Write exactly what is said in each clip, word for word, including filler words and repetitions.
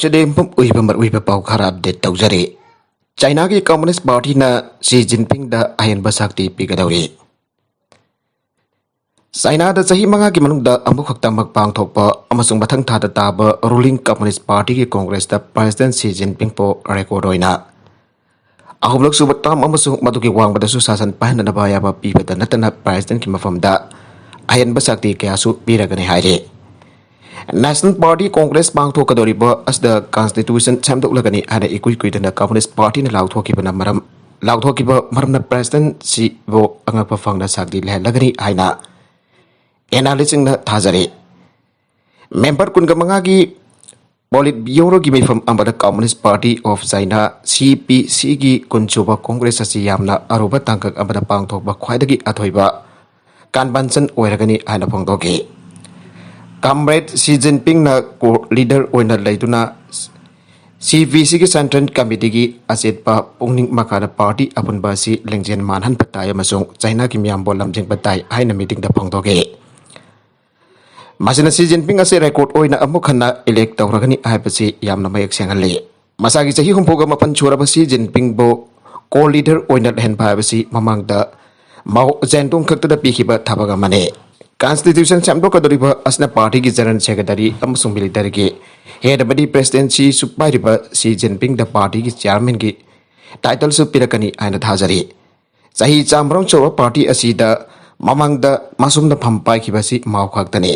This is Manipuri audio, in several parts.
ꯆꯗꯦꯝꯐꯝ ꯑꯣꯏꯕ ꯃꯔꯨꯑꯣꯏꯕ ꯄꯥꯎ ꯈꯔ ꯑꯞꯗꯦꯠ ꯇꯧꯖꯔꯤ꯫ ꯆꯥꯏꯅꯥꯒꯤ ꯀꯝꯃꯨꯅꯤꯁ ꯄꯥꯔꯇꯤꯅ ꯁꯤ ꯖꯤꯟꯄꯤꯡꯗ ꯑꯍꯦꯟꯕ ꯁꯛꯇꯤ ꯄꯤꯒꯗꯧꯔꯤ꯫ ꯆꯥꯏꯅꯥꯗ ꯆꯍꯤ ꯃꯉꯥꯒꯤ ꯃꯅꯨꯡꯗ ꯑꯃꯨꯛꯈꯛꯇꯃꯛ ꯄꯥꯡꯊꯣꯛꯄ ꯑꯃꯁꯨꯡ ꯃꯊꯪ ꯊꯥꯗ ꯇꯥꯕ ꯔꯨꯂꯤꯡ ꯀꯝꯃꯨꯅꯤꯁ ꯄꯥꯔꯇꯤꯒꯤ ꯀꯣꯡꯒ꯭ꯔꯦꯁꯇ ꯄ꯭ꯔꯦꯁꯤꯗꯦꯟꯠ ꯁꯤ ꯖꯤꯟꯄꯤꯡꯕꯨ ꯔꯦꯀꯣꯔꯗ ꯑꯣꯏꯅ ꯑꯍꯨꯝꯂꯛ ꯁꯨꯕ ꯇꯥꯔꯝ ꯑꯃꯁꯨꯡ ꯃꯗꯨꯒꯤ ꯋꯥꯡꯃꯗꯁꯨ ꯁꯥꯁꯟ ꯄꯥꯏꯍꯟꯅꯕ ꯑꯌꯥꯕ ꯄꯤꯕꯗ ꯅꯠꯇꯅ ꯄ꯭ꯔꯦꯁꯤꯗꯦꯟꯠꯀꯤ ꯃꯐꯝꯗ ꯑꯍꯦꯟꯕ ꯁꯛꯇꯤ ꯀꯌꯥꯁꯨ ꯄꯤꯔꯒꯅꯤ ꯍꯥꯏꯔꯤ꯫ ꯅꯦꯁꯅꯦꯜ ꯄꯥꯔꯇꯤ ꯀꯣꯡꯒ꯭ꯔꯦꯁ ꯄꯥꯡꯊꯣꯛꯀꯗꯧꯔꯤꯕ ꯑꯁꯤꯗ ꯀꯟꯁꯇꯤꯇ꯭ꯌꯨꯁꯟ ꯁꯦꯝꯗꯣꯛꯂꯒꯅꯤ ꯍꯥꯏꯅ ꯏꯀꯨꯏ ꯀꯨꯏꯗꯅ ꯀꯝꯃꯨꯅꯤꯁ ꯄꯥꯔꯇꯤꯅ ꯂꯥꯎꯊꯣꯛꯈꯤꯕꯅ ꯃꯔꯝ ꯂꯥꯎꯊꯣꯛꯈꯤꯕ ꯃꯔꯝꯅ ꯄ꯭ꯔꯦꯁꯤꯗꯦꯟꯠ ꯁꯤꯕꯨ ꯑꯉꯛꯄ ꯐꯪꯅ ꯁꯛꯇꯤ ꯂꯩꯍꯜꯂꯒꯅꯤ ꯍꯥꯏꯅ ꯑꯦꯅꯥꯂꯤꯁꯁꯤꯡꯅ ꯊꯥꯖꯔꯤ꯫ ꯃꯦꯝꯕꯔ ꯀꯨꯟꯒ ꯃꯉꯥꯒꯤ ꯄꯣꯂꯤꯠ ꯕ꯭ꯌꯨꯔꯣꯒꯤ ꯃꯤꯐꯝ ꯑꯃꯗ ꯀꯝꯃꯨꯅꯤꯁ ꯄꯥꯔꯇꯤ ꯑꯣꯐ ꯆꯥꯏꯅꯥ, ꯁꯤ ꯄꯤ ꯁꯤꯒꯤ ꯀꯨꯟꯁꯨꯕ ꯀꯣꯡꯒ꯭ꯔꯦꯁ ꯑꯁꯤ ꯌꯥꯝꯅ ꯑꯔꯨꯕ ꯇꯥꯡꯀꯛ ꯑꯃꯗ ꯄꯥꯡꯊꯣꯛꯄ ꯈ꯭ꯋꯥꯏꯗꯒꯤ ꯑꯊꯣꯏꯕ ꯀꯟꯚꯦꯟꯁꯟ ꯑꯣꯏꯔꯒꯅꯤ ꯍꯥꯏꯅ ꯐꯣꯡꯗꯣꯛꯈꯤ꯫ ꯀꯝꯔꯦꯗ ꯁꯤ ꯖꯤꯟꯄꯤꯡꯅ ꯀꯣ ꯂꯤꯗꯔ ꯑꯣꯏꯅ ꯂꯩꯗꯨꯅ ꯁꯤ ꯄꯤ ꯁꯤꯒꯤ ꯁꯦꯟꯇ꯭ꯔꯦꯜ ꯀꯃꯤꯇꯤꯒꯤ ꯑꯆꯦꯠꯄ ꯄꯨꯛꯅꯤꯡ ꯃꯈꯥꯗ ꯄꯥꯔꯇꯤ ꯑꯄꯨꯟꯕ ꯑꯁꯤ ꯂꯤꯡꯖꯦꯜ ꯃꯥꯟꯍꯟꯕ ꯇꯥꯏ ꯑꯃꯁꯨꯡ ꯆꯥꯏꯅꯥꯒꯤ ꯃꯤꯌꯥꯝꯕꯨ ꯂꯝꯖꯤꯡꯕ ꯇꯥꯏ ꯍꯥꯏꯅ ꯃꯤꯇꯤꯡꯗ ꯐꯣꯡꯗꯣꯛꯈꯤ꯫ ꯃꯁꯤꯅ ꯁꯤ ꯖꯤꯟꯄꯤꯡ ꯑꯁꯤ ꯔꯦꯀꯣꯔꯗ ꯑꯣꯏꯅ ꯑꯃꯨꯛ ꯍꯟꯅ ꯏꯂꯦꯛ ꯇꯧꯔꯒꯅꯤ ꯍꯥꯏꯕꯁꯤ ꯌꯥꯝꯅ ꯃꯌꯦꯛ ꯁꯦꯡꯍꯜꯂꯤ꯫ ꯃꯁꯥꯒꯤ ꯆꯍꯤ ꯍꯨꯝꯐꯨꯒ ꯃꯥꯄꯟ ꯁꯨꯔꯕ ꯁꯤ ꯖꯤꯟꯄꯤꯡꯕꯨ ꯀꯣ ꯂꯤꯗꯔ ꯑꯣꯏꯅ ꯂꯩꯍꯟꯕ ꯍꯥꯏꯕꯁꯤ ꯃꯃꯥꯡꯗ ꯃꯥꯎ ꯖꯦꯟꯇꯨꯡ ꯈꯛꯇꯗ ꯄꯤꯈꯤꯕ ꯊꯕꯛ ꯑꯃꯅꯤ꯫ ꯀꯟꯁꯇꯤꯇ꯭ꯌꯨꯁꯟ ꯁꯦꯝꯗꯣꯛꯀꯗꯧꯔꯤꯕ ꯑꯁꯤꯅ ꯄꯥꯔꯇꯤꯒꯤ ꯖꯦꯅꯔꯦꯜ ꯁꯦꯀ꯭ꯔꯦꯇꯔꯤ ꯑꯃꯁꯨꯡ ꯃꯤꯂꯤꯇꯔꯤꯒꯤ ꯍꯦꯗ ꯑꯃꯗꯤ ꯄ꯭ꯔꯦꯁꯤꯗꯦꯟꯁꯤꯁꯨ ꯄꯥꯏꯔꯤꯕ ꯁꯤ ꯖꯤꯟꯄꯤꯡꯗ ꯄꯥꯔꯇꯤꯒꯤ ꯆꯤꯌꯥꯔꯃꯦꯟꯒꯤ ꯇꯥꯏꯇꯜꯁꯨ ꯄꯤꯔꯛꯀꯅꯤ ꯍꯥꯏꯅ ꯊꯥꯖꯔꯤ꯫ ꯆꯍꯤ ꯆꯥꯝꯃꯔꯣꯝ ꯁꯨꯔꯕ ꯄꯥꯔꯇꯤ ꯑꯁꯤꯗ ꯃꯃꯥꯡꯗ ꯃꯁꯨꯝꯅ ꯐꯝ ꯄꯥꯏꯈꯤꯕ ꯑꯁꯤ ꯃꯥꯎ ꯈꯛꯇꯅꯤ꯫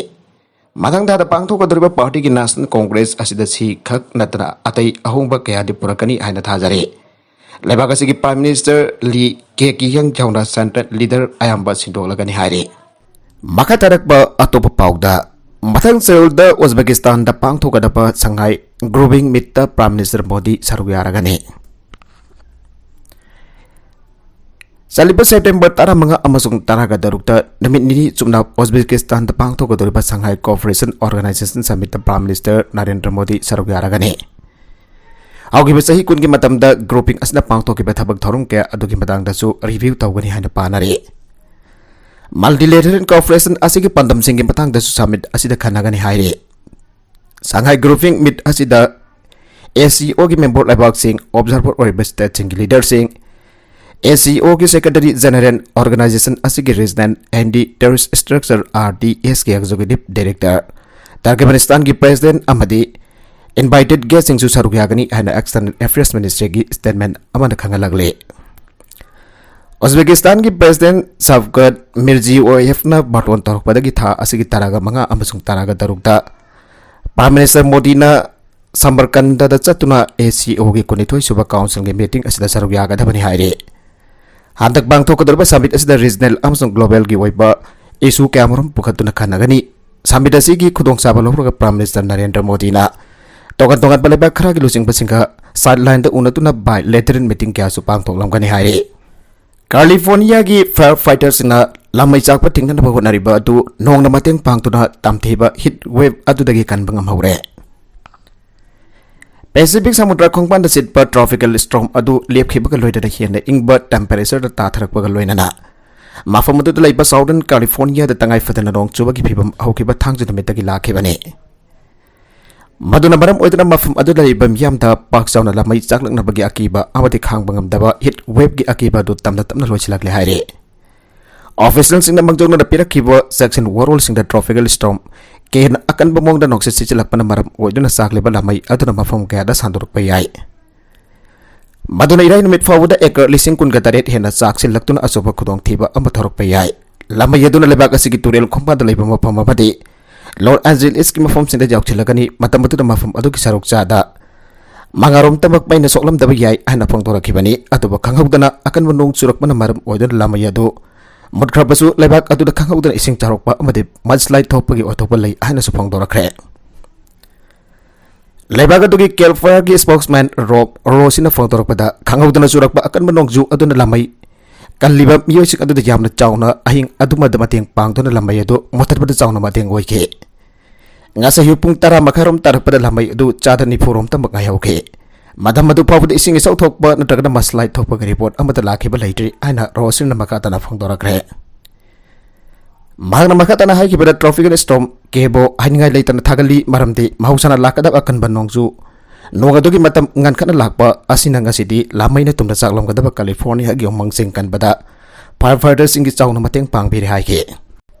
ꯃꯊꯪ ꯊꯥꯗ ꯄꯥꯡꯊꯣꯛꯀꯗꯧꯔꯤꯕ ꯄꯥꯔꯇꯤꯒꯤ ꯅꯦꯁꯅꯦꯜ ꯀꯣꯡꯒ꯭ꯔꯦꯁ ꯑꯁꯤꯗ ꯁꯤ ꯈꯛ ꯅꯠꯇꯅ ꯑꯇꯩ ꯑꯍꯣꯡꯕ ꯀꯌꯥꯗꯤ ꯄꯨꯔꯛꯀꯅꯤ ꯍꯥꯏꯅ ꯊꯥꯖꯔꯤ꯫ ꯂꯩꯕꯥꯛ ꯑꯁꯤꯒꯤ ꯄ꯭ꯔꯥꯏꯝ ꯃꯤꯅꯤꯁꯇꯔ ꯂꯤ ꯀꯦꯀꯤꯌꯥꯡ ꯌꯥꯎꯅ ꯁꯦꯟꯇ꯭ꯔꯦꯜ ꯂꯤꯗꯔ ꯑꯌꯥꯝꯕ ꯁꯤꯟꯗꯣꯛꯂꯒꯅꯤ ꯍꯥꯏꯔꯤ꯫ ꯃꯈꯥ ꯇꯥꯔꯛꯄ ꯑꯇꯣꯞꯄ ꯄꯥꯎꯗ, ꯃꯊꯪ ꯆꯌꯣꯜꯗ ꯎꯖꯕꯦꯀꯤꯁꯇꯥꯟꯗ ꯄꯥꯡꯊꯣꯛꯀꯗꯕ ꯁꯪꯍꯥꯏ ꯒ꯭ꯔꯨꯃꯤꯡ ꯃꯤꯠꯇ ꯄ꯭ꯔꯥꯏꯝ ꯃꯤꯅꯤꯁꯇꯔ ꯃꯣꯗꯤ ꯁꯔꯨꯛ ꯌꯥꯔꯒꯅꯤ꯫ ꯆꯠꯂꯤꯕ ꯁꯦꯞꯇꯦꯝꯕꯔ ꯇꯔꯥꯃꯉꯥ ꯑꯃꯁꯨꯡ ꯇꯔꯥꯒ ꯇꯔꯨꯛꯇ ꯅꯨꯃꯤꯠ ꯅꯤꯅꯤ ꯆꯨꯞꯅ ꯎꯖꯕꯦꯀꯤꯁꯇꯥꯟꯗ ꯄꯥꯡꯊꯣꯛꯀꯗꯧꯔꯤꯕ ꯁꯪꯍꯥꯏ ꯀꯣꯑꯣꯄꯔꯦꯁꯟ ꯑꯣꯔꯒꯅꯥꯏꯖꯦꯁꯟ ꯁꯃꯤꯠꯇ ꯄ꯭ꯔꯥꯏꯝ ꯃꯤꯅꯤꯁꯇꯔ ꯅꯔꯦꯟꯗ꯭ꯔ ꯃꯣꯗꯤ ꯁꯔꯨꯛ ꯌꯥꯔꯒꯅꯤ꯫ ꯍꯧꯈꯤꯕ ꯆꯍꯤ ꯀꯨꯟꯒꯤ ꯃꯇꯝꯗ ꯒ꯭ꯔꯨꯄꯤꯡ ꯑꯁꯤꯅ ꯄꯥꯡꯊꯣꯛꯈꯤꯕ ꯊꯕꯛ ꯊꯧꯔꯝ ꯀꯌꯥ ꯑꯗꯨꯒꯤ ꯃꯇꯥꯡꯗꯁꯨ ꯔꯤꯚꯤꯌꯨ ꯇꯧꯒꯅꯤ ꯍꯥꯏꯅ ꯄꯥꯅꯔꯤ꯫ ꯃꯜꯇꯤꯂꯦꯇꯔꯦꯜ ꯀꯣꯑꯣꯄꯔꯦꯁꯟ ꯑꯁꯤꯒꯤ ꯄꯥꯟꯗꯝꯁꯤꯡꯒꯤ ꯃꯇꯥꯡꯗꯁꯨ ꯁꯃꯤꯠ ꯑꯁꯤꯗ ꯈꯟꯅꯒꯅꯤ ꯍꯥꯏꯔꯤ꯫ ꯁꯪꯍꯥꯏ ꯒ꯭ꯔꯨꯄꯤꯡ ꯃꯤꯠ ꯑꯁꯤꯗ ꯑꯦ ꯁꯤ ꯑꯣꯒꯤ ꯃꯦꯝꯕꯔ ꯂꯩꯕꯥꯛꯁꯤꯡ, ꯑꯣꯕꯖꯥꯔꯚꯔ ꯑꯣꯏꯔꯤꯕ ꯁ꯭ꯇꯦꯠꯁꯤꯡꯒꯤ ꯂꯤꯗꯔꯁꯤꯡ, ꯑꯦ ꯁꯤ ꯑꯣꯒꯤ ꯁꯦꯀ꯭ꯔꯦꯇꯔꯤ ꯖꯦꯅꯔꯦꯜ, ꯑꯣꯔꯒꯅꯥꯏꯖꯦꯁꯟ ꯑꯁꯤꯒꯤ regional anti terrorist structure, R T ꯑꯦꯁꯀꯤ ꯑꯦꯛꯖꯤꯀ꯭ꯌꯨꯇꯤꯚ ꯗꯥꯏꯔꯦꯛꯇꯔ, ꯇꯔꯀꯃꯦꯅꯤꯁꯇꯥꯟꯒꯤ ꯄ꯭ꯔꯦꯁꯤꯗꯦꯟꯠ ꯑꯃꯗꯤ ꯏꯟꯚꯥꯏꯇꯦꯗ ꯒꯦꯁꯁꯤꯡꯁꯨ ꯁꯔꯨꯛ ꯌꯥꯒꯅꯤ ꯍꯥꯏꯅ ꯑꯦꯛꯁꯇꯔꯅꯦꯜ ꯑꯦꯐꯤꯌꯔꯁ ꯃꯤꯅꯤꯁꯇ꯭ꯔꯤꯒꯤ ꯁ꯭ꯇꯦꯠꯃꯦꯟꯠ ꯑꯃꯅ ꯈꯪꯍꯜꯂꯛꯂꯤ꯫ ꯎꯖꯕꯦꯀꯤꯁꯇꯥꯟꯒꯤ ꯄ꯭ꯔꯦꯁꯤꯗꯦꯟꯠ ꯁꯕꯀꯠ ꯃꯤꯔꯖꯤꯌꯣꯌꯦꯚꯅ ꯕꯥꯔꯇꯣꯟ ꯇꯧꯔꯛꯄꯗꯒꯤ ꯊꯥ ꯑꯁꯤꯒꯤ ꯇꯔꯥꯒ ꯃꯉꯥ ꯑꯃꯁꯨꯡ ꯇꯔꯥꯒ ꯇꯔꯨꯛꯇ ꯄ꯭ꯔꯥꯏꯝ ꯃꯤꯅꯤꯁꯇꯔ ꯃꯣꯗꯤꯅ ꯁꯃꯔꯀꯟꯗꯗ ꯆꯠꯇꯨꯅ ꯑꯦ ꯁꯤ ꯑꯣꯒꯤ ꯀꯨꯟꯅꯤꯊꯣꯏ ꯁꯨꯕ ꯀꯥꯎꯟꯁꯤꯜꯒꯤ ꯃꯤꯇꯤꯡ ꯑꯁꯤꯗ ꯁꯔꯨꯛ ꯌꯥꯒꯗꯕꯅꯤ ꯍꯥꯏꯔꯤ꯫ ꯍꯟꯗꯛ ꯄꯥꯡꯊꯣꯛꯀꯗꯧꯔꯤꯕ ꯁꯃꯤꯠ ꯑꯁꯤꯗ ꯔꯤꯖꯅꯦꯜ ꯑꯃꯁꯨꯡ ꯒ꯭ꯂꯣꯕꯦꯜꯒꯤ ꯑꯣꯏꯕ ꯏꯁꯨ ꯀꯌꯥꯃꯔꯨꯝ ꯄꯨꯈꯠꯇꯨꯅ ꯈꯟꯅꯒꯅꯤ꯫ ꯁꯃꯤꯠ ꯑꯁꯤꯒꯤ ꯈꯨꯗꯣꯡꯆꯥꯕ ꯂꯧꯔꯒ ꯄ꯭ꯔꯥꯏꯝ ꯃꯤꯅꯤꯁꯇꯔ ꯅꯔꯦꯟꯗ꯭ꯔ ꯃꯣꯗꯤꯅ ꯇꯣꯉꯥꯟ ꯇꯣꯉꯥꯟꯕ ꯂꯩꯕꯥꯛ ꯈꯔꯒꯤ ꯂꯨꯆꯤꯡꯕꯁꯤꯡꯒ ꯁꯥꯏꯗꯂꯥꯏꯟꯗ ꯎꯅꯗꯨꯅ ꯕꯥꯏ ꯂꯦꯇꯔꯦꯜ ꯃꯤꯇꯤꯡ ꯀꯌꯥꯁꯨ ꯄꯥꯡꯊꯣꯛꯂꯝꯒꯅꯤ ꯍꯥꯏꯔꯤ꯫ ꯀꯥꯂꯤꯐꯣꯔꯅꯤꯌꯥꯒꯤ ꯐꯥꯌꯔ ꯐꯥꯏꯇꯔꯁꯤꯡꯅ ꯂꯥꯃꯩ ꯆꯥꯛꯄ ꯊꯤꯡꯅꯅꯕ ꯍꯣꯠꯅꯔꯤꯕ ꯑꯗꯨ ꯅꯣꯡꯅ ꯃꯇꯦꯡ ꯄꯥꯡꯗꯨꯅ ꯇꯝꯊꯤꯕ ꯍꯤꯠ ꯋꯦꯕ ꯑꯗꯨꯗꯒꯤ ꯀꯟꯕ ꯉꯝꯍꯧꯔꯦ꯫ ꯄꯦꯁꯤꯐꯤꯛ ꯁꯃꯨꯗ꯭ꯔ ꯈꯣꯡꯕꯥꯟꯗ ꯁꯤꯠꯄ ꯇ꯭ꯔꯣꯄꯤꯀꯦꯜ ꯁ꯭ꯇꯣꯔꯝ ꯑꯗꯨ ꯂꯦꯞꯈꯤꯕꯒ ꯂꯣꯏꯅꯅ ꯍꯦꯟꯅ ꯏꯪꯕ ꯇꯦꯝꯄꯔꯦꯆꯔꯗ ꯇꯥꯊꯔꯛꯄꯒ ꯂꯣꯏꯅꯅ ꯃꯐꯝ ꯑꯗꯨꯗ ꯂꯩꯕ ꯁꯥꯎꯗꯔꯟ ꯀꯥꯂꯤꯐꯣꯔꯅꯤꯌꯥꯗ ꯇꯉꯥꯏ ꯐꯗꯅ ꯅꯣꯡ ꯆꯨꯕꯒꯤ ꯐꯤꯚꯝ ꯍꯧꯈꯤꯕ ꯊꯥꯡꯖ ꯅꯨꯃꯤꯠꯇꯒꯤ ꯂꯥꯛꯈꯤꯕꯅꯤ꯫ ꯃꯗꯨꯅ ꯃꯔꯝ ꯑꯣꯏꯗꯨꯅ ꯃꯐꯝ ꯑꯗꯨꯗ ꯂꯩꯔꯤꯕ ꯃꯤꯌꯥꯝꯗ ꯄꯥꯛ ꯆꯥꯎꯅ ꯂꯥꯃꯩ ꯆꯥꯛꯂꯛꯅꯕꯒꯤ ꯑꯀꯤꯕ ꯑꯃꯗꯤ ꯈꯥꯡꯕ ꯉꯝꯗꯕ ꯍꯤꯠ ꯋꯦꯕꯀꯤ ꯑꯀꯤꯕ ꯑꯗꯨ ꯇꯞꯅ ꯇꯞꯅ ꯂꯣꯏꯁꯤꯜꯂꯛꯂꯦ ꯍꯥꯏꯔꯤ꯫ ꯑꯣꯐꯤꯁꯤꯌꯦꯜꯁꯤꯡꯅ ꯃꯥꯡꯖꯧꯅꯅ ꯄꯤꯔꯛꯈꯤꯕ ꯆꯦꯛꯁꯤꯟ ꯋꯥꯔꯣꯜꯁꯤꯡꯗ ꯇ꯭ꯔꯣꯄꯤꯀꯦꯜ ꯁ꯭ꯇꯣꯔꯝ ꯀꯦꯟ ꯑꯀꯟꯕ ꯃꯑꯣꯡꯗ ꯅꯨꯡꯁꯤꯠ ꯁꯤꯠꯆꯤꯜꯂꯛꯄꯅ ꯃꯔꯝ ꯑꯣꯏꯗꯨꯅ ꯆꯥꯛꯂꯤꯕ ꯂꯥꯃꯩ ꯑꯗꯨꯅ ꯃꯐꯝ ꯀꯌꯥꯗ ꯁꯟꯗꯣꯔꯛꯄ ꯌꯥꯏ꯫ ꯃꯗꯨꯅ ꯏꯔꯥꯏ ꯅꯨꯃꯤꯠ ꯐꯥꯎꯕꯗ ꯑꯦꯀꯔ ꯂꯤꯁꯤꯡ ꯀꯨꯟꯒ ꯇꯔꯦꯠ ꯍꯦꯟꯅ ꯆꯥꯛꯁꯤꯜꯂꯛꯇꯨꯅ ꯑꯆꯧꯕ ꯈꯨꯗꯣꯡꯊꯤꯕ ꯑꯃ ꯊꯣꯔꯛꯄ ꯌꯥꯏ꯫ ꯂꯥꯃꯩ ꯑꯗꯨꯅ ꯂꯩꯕꯥꯛ ꯑꯁꯤꯒꯤ ꯇꯨꯔꯦꯜ ꯈꯣꯡꯕꯥꯟꯗ ꯂꯩꯕ ꯃꯐꯝ ꯑꯃꯗꯤ ꯂꯣꯁ ꯑꯦꯟꯖꯦꯂꯤꯁꯀꯤ ꯃꯐꯝꯁꯤꯡꯗ ꯌꯥꯎꯁꯤꯜꯂꯒꯅꯤ꯫ ꯃꯇꯝ ꯑꯗꯨꯗ ꯃꯐꯝ ꯑꯗꯨꯒꯤ ꯁꯔꯨꯛ ꯆꯥꯗ ꯃꯉꯥꯔꯣꯝꯇꯃꯛ ꯃꯩꯅ ꯁꯣꯛꯂꯝꯗꯕ ꯌꯥꯏ ꯍꯥꯏꯅ ꯐꯣꯡꯗꯣꯔꯛꯈꯤꯕꯅꯤ꯫ ꯑꯗꯨꯕꯨ ꯈꯪꯍꯧꯗꯅ ꯑꯀꯟꯕ ꯅꯣꯡ ꯆꯨꯔꯛꯄꯅ ꯃꯔꯝ ꯑꯣꯏꯗꯨꯅ ꯂꯥꯃꯩ ꯑꯗꯨ ꯃꯨꯠꯈ꯭ꯔꯕꯁꯨ ꯂꯩꯕꯥꯛ ꯑꯗꯨꯗ ꯈꯪꯍꯧꯗꯅ ꯏꯁꯤꯡ ꯆꯥꯎꯔꯛꯄ ꯑꯃꯗꯤ ꯃꯗꯁ꯭ꯂꯥꯏꯗ ꯊꯣꯛꯄꯒꯤ ꯑꯣꯏꯊꯣꯛꯄ ꯂꯩ ꯍꯥꯏꯅꯁꯨ ꯐꯣꯡꯗꯣꯔꯛꯈ꯭ꯔꯦ꯫ ꯂꯩꯕꯥꯛ ꯑꯗꯨꯒꯤ ꯀꯦꯜ ꯐꯥꯌꯔꯒꯤ ꯁ꯭ꯄꯣꯛꯁꯃꯦꯟ ꯔꯣꯕ ꯔꯣꯁꯤꯅ ꯐꯣꯡꯗꯣꯔꯛꯄꯗ, ꯈꯪꯍꯧꯗꯅ ꯆꯨꯔꯛꯄ ꯑꯀꯟꯕ ꯅꯣꯡꯖꯨ ꯑꯗꯨꯅ ꯂꯥꯃꯩ ꯀꯜꯂꯤꯕ ꯃꯤꯑꯣꯏꯁꯤꯡ ꯑꯗꯨꯗ ꯌꯥꯝꯅ ꯆꯥꯎꯅ ꯑꯍꯤꯡ ꯑꯗꯨꯃꯗ ꯃꯇꯦꯡ ꯄꯥꯡꯗꯨꯅ ꯂꯥꯃꯩ ꯑꯗꯨ ꯃꯨꯊꯠꯄꯗ ꯆꯥꯎꯅ ꯃꯇꯦꯡ ꯑꯣꯏꯈꯤ꯫ ꯉꯁꯥꯏ ꯑꯌꯨꯛ ꯄꯨꯡ ꯇꯔꯥ ꯃꯈꯥꯏꯔꯣꯝ ꯇꯥꯔꯛꯄꯗ ꯂꯥꯃꯩ ꯑꯗꯨ ꯆꯥꯗ ꯅꯤꯐꯨꯔꯣꯝꯇꯃꯛ ꯉꯥꯏꯍꯧꯈꯤ꯫ ꯃꯇꯝ ꯑꯗꯨ ꯐꯥꯎꯕꯗ ꯏꯁꯤꯡ ꯏꯆꯥꯎ ꯊꯣꯛꯄ ꯅꯠꯇ꯭ꯔꯒꯅ ꯃꯁꯂꯥꯏꯗ ꯊꯣꯛꯄꯒꯤ ꯔꯤꯄꯣꯔꯠ ꯑꯃꯠꯇ ꯂꯥꯛꯈꯤꯕ ꯂꯩꯇ꯭ꯔꯤ ꯍꯥꯏꯅ ꯔꯣꯁꯤꯅ ꯃꯈꯥ ꯇꯥꯅ ꯐꯣꯡꯗꯣꯔꯛꯈ꯭ꯔꯦ꯫ ꯃꯍꯥꯛꯅ ꯃꯈꯥ ꯇꯥꯅ ꯍꯥꯏꯈꯤꯕꯗ, ꯇ꯭ꯔꯣꯄꯤꯀꯦꯜ ꯁ꯭ꯇꯣꯔꯝ ꯀꯦꯕꯣ ꯍꯥꯏꯅꯤꯡꯉꯥꯏ ꯂꯩꯇꯅ ꯊꯥꯒꯠꯂꯤ, ꯃꯔꯝꯗꯤ ꯃꯍꯧꯁꯥꯅ ꯂꯥꯛꯀꯗꯕ ꯑꯀꯟꯕ ꯅꯣꯡꯖꯨ ꯅꯣꯡ ꯑꯗꯨꯒꯤ ꯃꯇꯝ ꯉꯟꯈꯠꯅ ꯂꯥꯛꯄ ꯑꯁꯤꯅ ꯉꯁꯤꯗꯤ ꯂꯥꯃꯩꯅ ꯇꯨꯝꯅ ꯆꯥꯛꯂꯝꯒꯗꯕ ꯀꯦꯂꯤꯐꯣꯔꯅꯤꯌꯥꯒꯤ ꯎꯃꯪꯁꯤꯡ ꯀꯟꯕꯗ ꯐꯥꯌꯔ ꯐꯥꯏꯇꯔꯁꯤꯡꯒꯤ ꯆꯥꯎꯅ ꯃꯇꯦꯡ ꯄꯥꯡꯕꯤꯔꯦ ꯍꯥꯏꯈꯤ꯫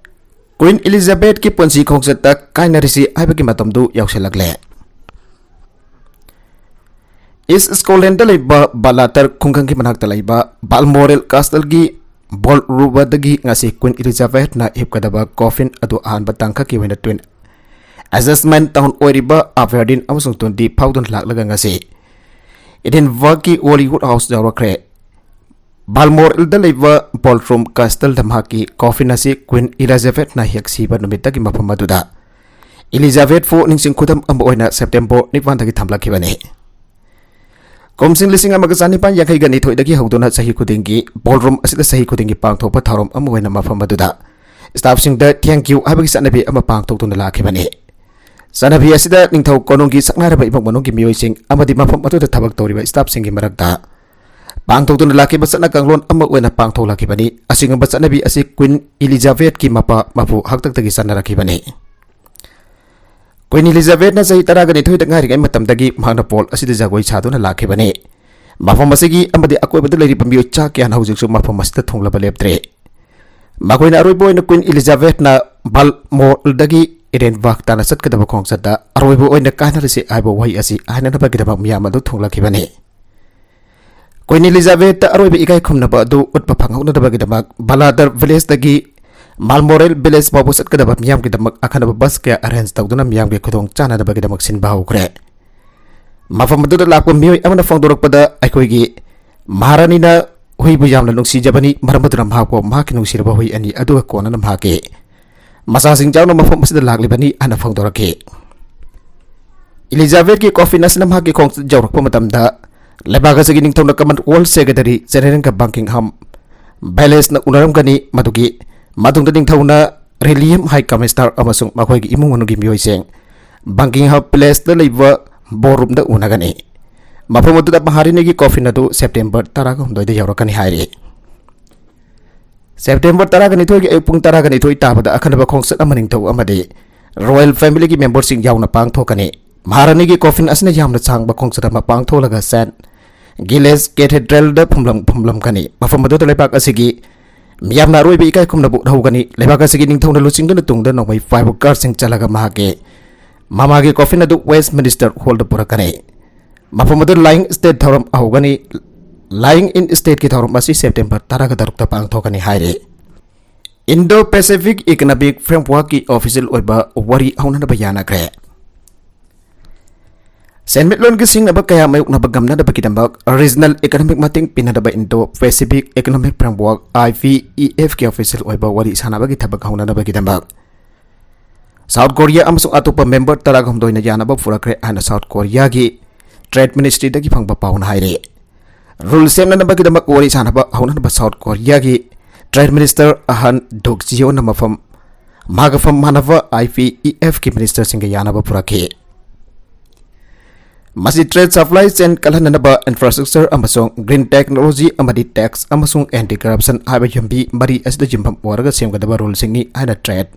ꯀ꯭ꯋꯤꯟ ꯏꯂꯤꯖꯥꯕꯦꯊꯀꯤ ꯄꯨꯟꯁꯤ ꯈꯣꯡꯆꯠꯇ ꯀꯥꯏꯅꯔꯤꯁꯤ ꯍꯥꯏꯕꯒꯤ ꯃꯇꯝꯗꯨ ꯌꯧꯁꯤꯜꯂꯛꯂꯦ꯫ ꯏꯁ ꯁ꯭ꯀꯣꯠꯂꯦꯟꯗ ꯂꯩꯕ ꯕꯥꯂꯥꯇꯔ ꯈꯨꯡꯒꯪꯒꯤ ꯃꯅꯥꯛꯇ ꯂꯩꯕ ꯕꯥꯜꯃꯣꯔꯦꯜ ꯀꯥꯁꯇꯜꯒꯤ ꯕꯣꯜꯔꯨꯕꯗꯒꯤ ꯉꯁꯤ ꯀ꯭ꯋꯤꯟ ꯏꯂꯤꯖꯥꯕꯦꯊꯅ ꯍꯤꯞꯀꯗꯕ ꯀꯣꯐꯤꯟ ꯑꯗꯨ ꯑꯍꯥꯟꯕ ꯇꯥꯡꯀꯛꯀꯤ ꯑꯣꯏꯅ ꯇ꯭ꯋꯤꯟ ꯑꯦꯖꯁꯃꯦꯟ ꯇꯥꯎꯟ ꯑꯣꯏꯔꯤꯕ ꯑꯕꯔꯗꯤꯟ ꯑꯃꯁꯨꯡ ꯗꯟꯗꯤ ꯐꯥꯎꯗꯨꯅ ꯂꯥꯛꯂꯒ ꯉꯁꯤ ꯏꯗꯤꯟꯕꯔꯒꯀꯤ ꯍꯣꯂꯤꯋꯨꯗ ꯍꯥꯎꯁ ꯌꯧꯔꯛꯈ꯭ꯔꯦ꯫ ꯕꯥꯜꯃꯣꯔꯦꯜꯗ ꯂꯩꯕ ꯕꯣꯜꯔꯨꯝ ꯀꯥꯁꯇꯜꯗ ꯃꯍꯥꯛꯀꯤ ꯀꯣꯐꯤꯟ ꯑꯁꯤ ꯀ꯭ꯋꯤꯟ ꯏꯂꯤꯖꯥꯕꯦꯊꯅ ꯍꯦꯛ ꯁꯤꯕ ꯅꯨꯃꯤꯠꯇꯒꯤ ꯃꯐꯝ ꯑꯗꯨꯗ ꯏꯂꯤꯖꯥꯕꯦꯊꯄꯨ ꯅꯤꯡꯁꯤꯡ ꯈꯨꯗꯝ ꯑꯃ ꯑꯣꯏꯅ ꯁꯦꯞꯇꯦꯝꯕꯔ ꯅꯤꯄꯥꯟꯗꯒꯤ ꯊꯝꯂꯛꯈꯤꯕꯅꯤ꯫ ꯀꯨꯝꯁꯤꯡ ꯂꯤꯁꯤꯡ ꯑꯃꯒ ꯆꯅꯤꯄꯥꯟ ꯌꯥꯡꯈꯩꯒ ꯅꯤꯊꯣꯏꯗꯒꯤ ꯍꯧꯗꯨꯅ ꯆꯍꯤ ꯈꯨꯗꯤꯡꯒꯤ ꯕꯣꯜꯔꯨꯝ ꯑꯁꯤꯗ ꯆꯍꯤ ꯈꯨꯗꯤꯡꯒꯤ ꯄꯥꯡꯊꯣꯛꯄ ꯊꯧꯔꯝ ꯑꯃ ꯑꯣꯏꯅ ꯃꯐꯝ ꯑꯗꯨꯗ ꯁ꯭ꯇꯥꯐꯁꯤꯡꯗ "Thank you" ꯍꯥꯏꯕꯒꯤ ꯆꯠꯅꯕꯤ ꯑꯃ ꯄꯥꯡꯊꯣꯛꯇꯨꯅ ꯂꯥꯛꯈꯤꯕꯅꯤ꯫ ꯆꯠꯅꯕꯤ ꯑꯁꯤꯗ ꯅꯤꯡꯊꯧ ꯀꯣꯅꯨꯡꯒꯤ ꯁꯛꯅꯥꯏꯔꯕ ꯏꯃꯨꯡ ꯃꯅꯨꯡꯒꯤ ꯃꯤꯑꯣꯏꯁꯤꯡ ꯑꯃꯗꯤ ꯃꯐꯝ ꯑꯗꯨꯗ ꯊꯕꯛ ꯇꯧꯔꯤꯕ ꯁ꯭ꯇꯥꯐꯁꯤꯡꯒꯤ ꯃꯔꯛꯇ ꯄꯥꯡꯊꯣꯛꯇꯨꯅ ꯂꯥꯛꯈꯤꯕ ꯆꯠꯅ ꯀꯥꯡꯂꯣꯟ ꯑꯃ ꯑꯣꯏꯅ ꯄꯥꯡꯊꯣꯛꯂꯛꯈꯤꯕꯅꯤ꯫ ꯑꯁꯤꯒꯨꯝꯕ ꯆꯠꯅꯕꯤ ꯑꯁꯤ ꯀ꯭ꯋꯤꯟ ꯏꯂꯤꯖꯥꯕꯦꯊꯀꯤ ꯃꯄꯥ ꯃꯄꯨ ꯍꯥꯛꯇꯛꯇꯒꯤ ꯆꯠꯅꯔꯛꯈꯤꯕꯅꯤ꯫ ꯀ꯭ꯋꯤꯟ ꯏꯂꯤꯖꯥꯕꯦꯊꯅ ꯆꯍꯤ ꯇꯔꯥꯒ ꯅꯤꯊꯣꯏꯗ ꯉꯥꯏꯔꯤꯉꯩ ꯃꯇꯝꯗꯒꯤ ꯃꯍꯥꯛꯅ ꯄꯣꯜ ꯑꯁꯤꯗ ꯖꯒꯣꯏ ꯁꯥꯗꯨꯅ ꯂꯥꯛꯈꯤꯕꯅꯤ꯫ ꯃꯐꯝ ꯑꯁꯤꯒꯤ ꯑꯃꯗꯤ ꯑꯀꯣꯏꯕꯗ ꯂꯩꯔꯤꯕ ꯃꯤꯑꯣꯏ ꯆꯥ ꯀꯌꯥꯅ ꯍꯧꯖꯤꯛꯁꯨ ꯃꯐꯝ ꯑꯁꯤꯗ ꯊꯨꯡꯂꯕ ꯂꯦꯞꯇ꯭ꯔꯤ꯫ ꯃꯈꯣꯏꯅ ꯑꯔꯣꯏꯕ ꯑꯣꯏꯅ ꯀ꯭ꯋꯤꯟ ꯏꯂꯤꯖꯥꯕꯦꯊꯅ ꯕꯥꯜꯃꯣꯔꯦꯜꯗꯒꯤ ꯏꯗꯤꯟꯕꯔꯒ ꯇꯥꯟꯅ ꯆꯠꯀꯗꯕ ꯈꯣꯡꯆꯠꯇ ꯑꯔꯣꯏꯕ ꯑꯣꯏꯅ ꯀꯥꯏꯅꯔꯁꯤ ꯍꯥꯏꯕ ꯋꯥꯍꯩ ꯑꯁꯤ ꯍꯥꯏꯅꯅꯕꯒꯤꯗꯃꯛ ꯃꯤꯌꯥꯝ ꯑꯗꯨ ꯊꯨꯡꯂꯛꯈꯤꯕꯅꯤ꯫ ꯀ꯭ꯋꯤꯟ ꯏꯂꯤꯖꯥꯕꯦꯊꯇ ꯑꯔꯣꯏꯕ ꯏꯀꯥꯏ ꯈꯨꯝꯅꯕ ꯑꯗꯨ ꯎꯠꯄ ꯐꯪꯍꯧꯅꯅꯕꯒꯤꯗꯃꯛ ꯕꯥꯂꯥꯇꯔ ꯚꯤꯂꯦꯖꯇꯒꯤ ꯃꯥꯜꯃꯣꯔꯦꯜ ꯚꯤꯂꯦꯖ ꯐꯥꯎꯕ ꯆꯠꯀꯗꯕ ꯃꯤꯌꯥꯝꯒꯤꯗꯃꯛ ꯑꯈꯟꯅꯕ ꯕꯁ ꯀꯌꯥ ꯑꯦꯔꯦꯟꯖ ꯇꯧꯗꯨꯅ ꯃꯤꯌꯥꯝꯒꯤ ꯈꯨꯗꯣꯡ ꯆꯥꯅꯅꯕꯒꯤꯗꯃꯛ ꯁꯤꯟꯕ ꯍꯧꯈ꯭ꯔꯦ꯫ ꯃꯐꯝ ꯑꯗꯨꯗ ꯂꯥꯛꯄ ꯃꯤꯑꯣꯏ ꯑꯃꯅ ꯐꯣꯡꯗꯣꯔꯛꯄꯗ, ꯑꯩꯈꯣꯏꯒꯤ ꯃꯍꯥꯔꯥꯅꯤꯅ ꯍꯨꯏꯕꯨ ꯌꯥꯝꯅ ꯅꯨꯡꯁꯤꯖꯕꯅꯤ, ꯃꯔꯝ ꯑꯗꯨꯅ ꯃꯍꯥꯛꯄꯨ ꯃꯍꯥꯛꯀꯤ ꯅꯨꯡꯁꯤꯔꯕ ꯍꯨꯏ ꯑꯅꯤ ꯑꯗꯨꯒ ꯀꯣꯟꯅꯅ ꯃꯍꯥꯛꯀꯤ ꯃꯆꯥꯁꯤꯡ ꯌꯥꯎꯅ ꯃꯐꯝ ꯑꯁꯤꯗ ꯂꯥꯛꯂꯤꯕꯅꯤ ꯍꯥꯏꯅ ꯐꯣꯡꯗꯣꯔꯛꯈꯤ꯫ ꯏꯂꯤꯖꯥꯕꯦꯊꯀꯤ ꯀꯣꯐꯤꯟ ꯑꯁꯤꯅ ꯃꯍꯥꯛꯀꯤ ꯈꯣꯡꯆꯠ ꯌꯧꯔꯛꯄ ꯃꯇꯝꯗ ꯂꯩꯕꯥꯛ ꯑꯁꯤꯒꯤ ꯅꯤꯡꯊꯧꯅ ꯀꯃꯟꯋꯦꯜꯊ ꯁꯦꯀ꯭ꯔꯦꯇꯔꯤ ꯖꯦꯅꯔꯦꯜꯒ ꯕꯀꯤꯡꯍꯥꯝ ꯄꯦꯂꯦꯁꯅ ꯎꯅꯔꯝꯒꯅꯤ꯫ ꯃꯗꯨꯒꯤ ꯃꯇꯨꯡꯗ ꯅꯤꯡꯊꯧꯅ ꯔꯤꯂꯤꯌꯝ ꯍꯥꯏ ꯀꯃꯤꯁꯅꯔ ꯑꯃꯁꯨꯡ ꯃꯈꯣꯏꯒꯤ ꯏꯃꯨꯡ ꯃꯅꯨꯡꯒꯤ ꯃꯤꯑꯣꯏꯁꯤꯡ ꯕꯀꯤꯡꯍꯥꯝ ꯄꯦꯂꯦꯁꯇ ꯂꯩꯕ ꯕꯣꯜꯔꯨꯝꯗ ꯎꯅꯒꯅꯤ꯫ ꯃꯐꯝ ꯑꯗꯨꯗ ꯃꯍꯥꯔꯥꯅꯤꯒꯤ ꯀꯣꯐꯤꯟ ꯑꯗꯨ ꯁꯦꯞꯇꯦꯝꯕꯔ ꯇꯔꯥꯒ ꯍꯨꯝꯗꯣꯏꯗ ꯌꯧꯔꯛꯀꯅꯤ ꯍꯥꯏꯔꯤ꯫ ꯁꯦꯞꯇꯦꯝꯕꯔ ꯇꯔꯥꯒ ꯅꯤꯊꯣꯏꯒꯤ ꯑꯌꯨꯛ ꯄꯨꯡ ꯇꯔꯥꯒ ꯅꯤꯊꯣꯏ ꯇꯥꯕꯗ ꯑꯈꯟꯅꯕ ꯈꯣꯡꯆꯠ ꯑꯃ ꯅꯤꯡꯊꯧ ꯑꯃꯗꯤ ꯔꯣꯌꯦꯜ ꯐꯦꯃꯤꯂꯤꯒꯤ ꯃꯦꯝꯕꯔꯁꯤꯡ ꯌꯥꯎꯅ ꯄꯥꯡꯊꯣꯛꯀꯅꯤ꯫ ꯃꯍꯥꯔꯥꯅꯤꯒꯤ ꯀꯣꯐꯤꯟ ꯑꯁꯤꯅ ꯌꯥꯝꯅ ꯁꯥꯡꯕ ꯈꯣꯡꯆꯠ ꯑꯃ ꯄꯥꯡꯊꯣꯛꯂꯒ ꯁꯦꯟꯠ ꯒꯤꯂꯦꯁ ꯀꯦꯊꯦꯗ꯭ꯔꯦꯜꯗ ꯐꯨꯝꯂꯝ-, ꯐꯨꯝꯂꯝꯒꯅꯤ꯫ ꯃꯐꯝ ꯑꯗꯨꯗ ꯂꯩꯕꯥꯛ ꯑꯁꯤꯒꯤ ꯃꯤꯌꯥꯝꯅ ꯑꯔꯣꯏꯕ ꯏꯀꯥꯏ ꯈꯨꯝꯅꯕ ꯎꯠꯍꯧꯒꯅꯤ꯫ ꯂꯩꯕꯥꯛ ꯑꯁꯤꯒꯤ ꯅꯤꯡꯊꯧꯅ ꯂꯨꯆꯤꯡꯗꯨꯅ ꯇꯨꯡꯗ ꯅꯣꯡꯃꯩ fireworkerꯁꯤꯡ ꯆꯠꯂꯒ ꯃꯍꯥꯛꯀꯤ ꯃꯃꯥꯒꯤ ꯀꯣꯐꯤꯟ ꯑꯗꯨ ꯋꯦꯁ꯭ꯠꯃꯤꯅꯤꯁ꯭ꯇꯔ ꯍꯣꯜꯗ ꯄꯨꯔꯛꯀꯅꯤ꯫ ꯃꯐꯝ ꯑꯗꯨꯗ Lying in State ꯊꯧꯔꯝ ꯍꯧꯒꯅꯤ꯫ Lying in Stateꯀꯤ ꯊꯧꯔꯝ ꯑꯁꯤ ꯁꯦꯞꯇꯦꯝꯕꯔ ꯇꯔꯥꯒ ꯇꯔꯨꯛꯇ ꯄꯥꯡꯊꯣꯛꯀꯅꯤ ꯍꯥꯏꯔꯤ꯫ Indo-Pacific Economic Frameworkꯀꯤ official ꯑꯣꯏꯕ ꯋꯥꯔꯤ ꯍꯧꯅꯅꯕ ꯌꯥꯅꯈ꯭ꯔꯦ꯫ ꯁꯦꯟꯃꯤꯠꯂꯣꯟꯒꯤ ꯁꯤꯡꯅꯕ ꯀꯌꯥ ꯃꯥꯌꯣꯛꯅꯕ ꯉꯝꯅꯅꯕꯒꯤꯗꯃꯛ regional economic ꯃꯇꯦꯡ ꯄꯤꯅꯅꯕ Indo-Pacific Economic Framework, IPEFꯀꯤ official ꯑꯣꯏꯕ ꯋꯥꯔꯤ ꯁꯥꯟꯅꯕꯒꯤ ꯊꯕꯛ ꯍꯧꯅꯅꯕꯒꯤꯗꯃꯛ South Korea ꯑꯃꯁꯨꯡ ꯑꯇꯣꯞꯄ member ꯇꯔꯥꯒ ꯍꯨꯝꯗꯣꯏꯅ ꯌꯥꯅꯕ ꯄꯨꯔꯛꯈ꯭ꯔꯦ ꯍꯥꯏꯅ South Koreaꯒꯤ Trade Ministryꯗꯒꯤ ꯐꯪꯕ ꯄꯥꯎꯅ ꯍꯥꯏꯔꯤ꯫ Rule ꯁꯦꯝꯅꯅꯕꯒꯤꯗꯃꯛ ꯋꯥꯔꯤ ꯁꯥꯅꯕ ꯍꯧꯅꯅꯕ South Koreaꯒꯤ Trade Minister ꯑꯍꯟ ꯗꯨꯛ ꯖꯤꯌꯣꯅ ꯃꯐꯝ ꯃꯥꯒ ꯐꯝ ꯃꯥꯟꯅꯕ IPEFꯀꯤ ministerꯁꯤꯡꯒ ꯌꯥꯅꯕ ꯄꯨꯔꯛꯈꯤ꯫ ꯃꯁꯤ trade supply chain ꯀꯜꯍꯟꯅꯅꯕ infrastructure ꯑꯃꯁꯨꯡ green technology ꯑꯃꯗꯤ tax ꯑꯃꯁꯨꯡ anti-corruption ꯍꯥꯏꯕ ꯌꯨꯝꯕꯤ ꯃꯔꯤ ꯑꯁꯤꯗ ꯌꯨꯝꯐꯝ ꯑꯣꯏꯔꯒ ꯁꯦꯝꯒꯗꯕ ruleꯁꯤꯡꯅꯤ ꯍꯥꯏꯅ Trade,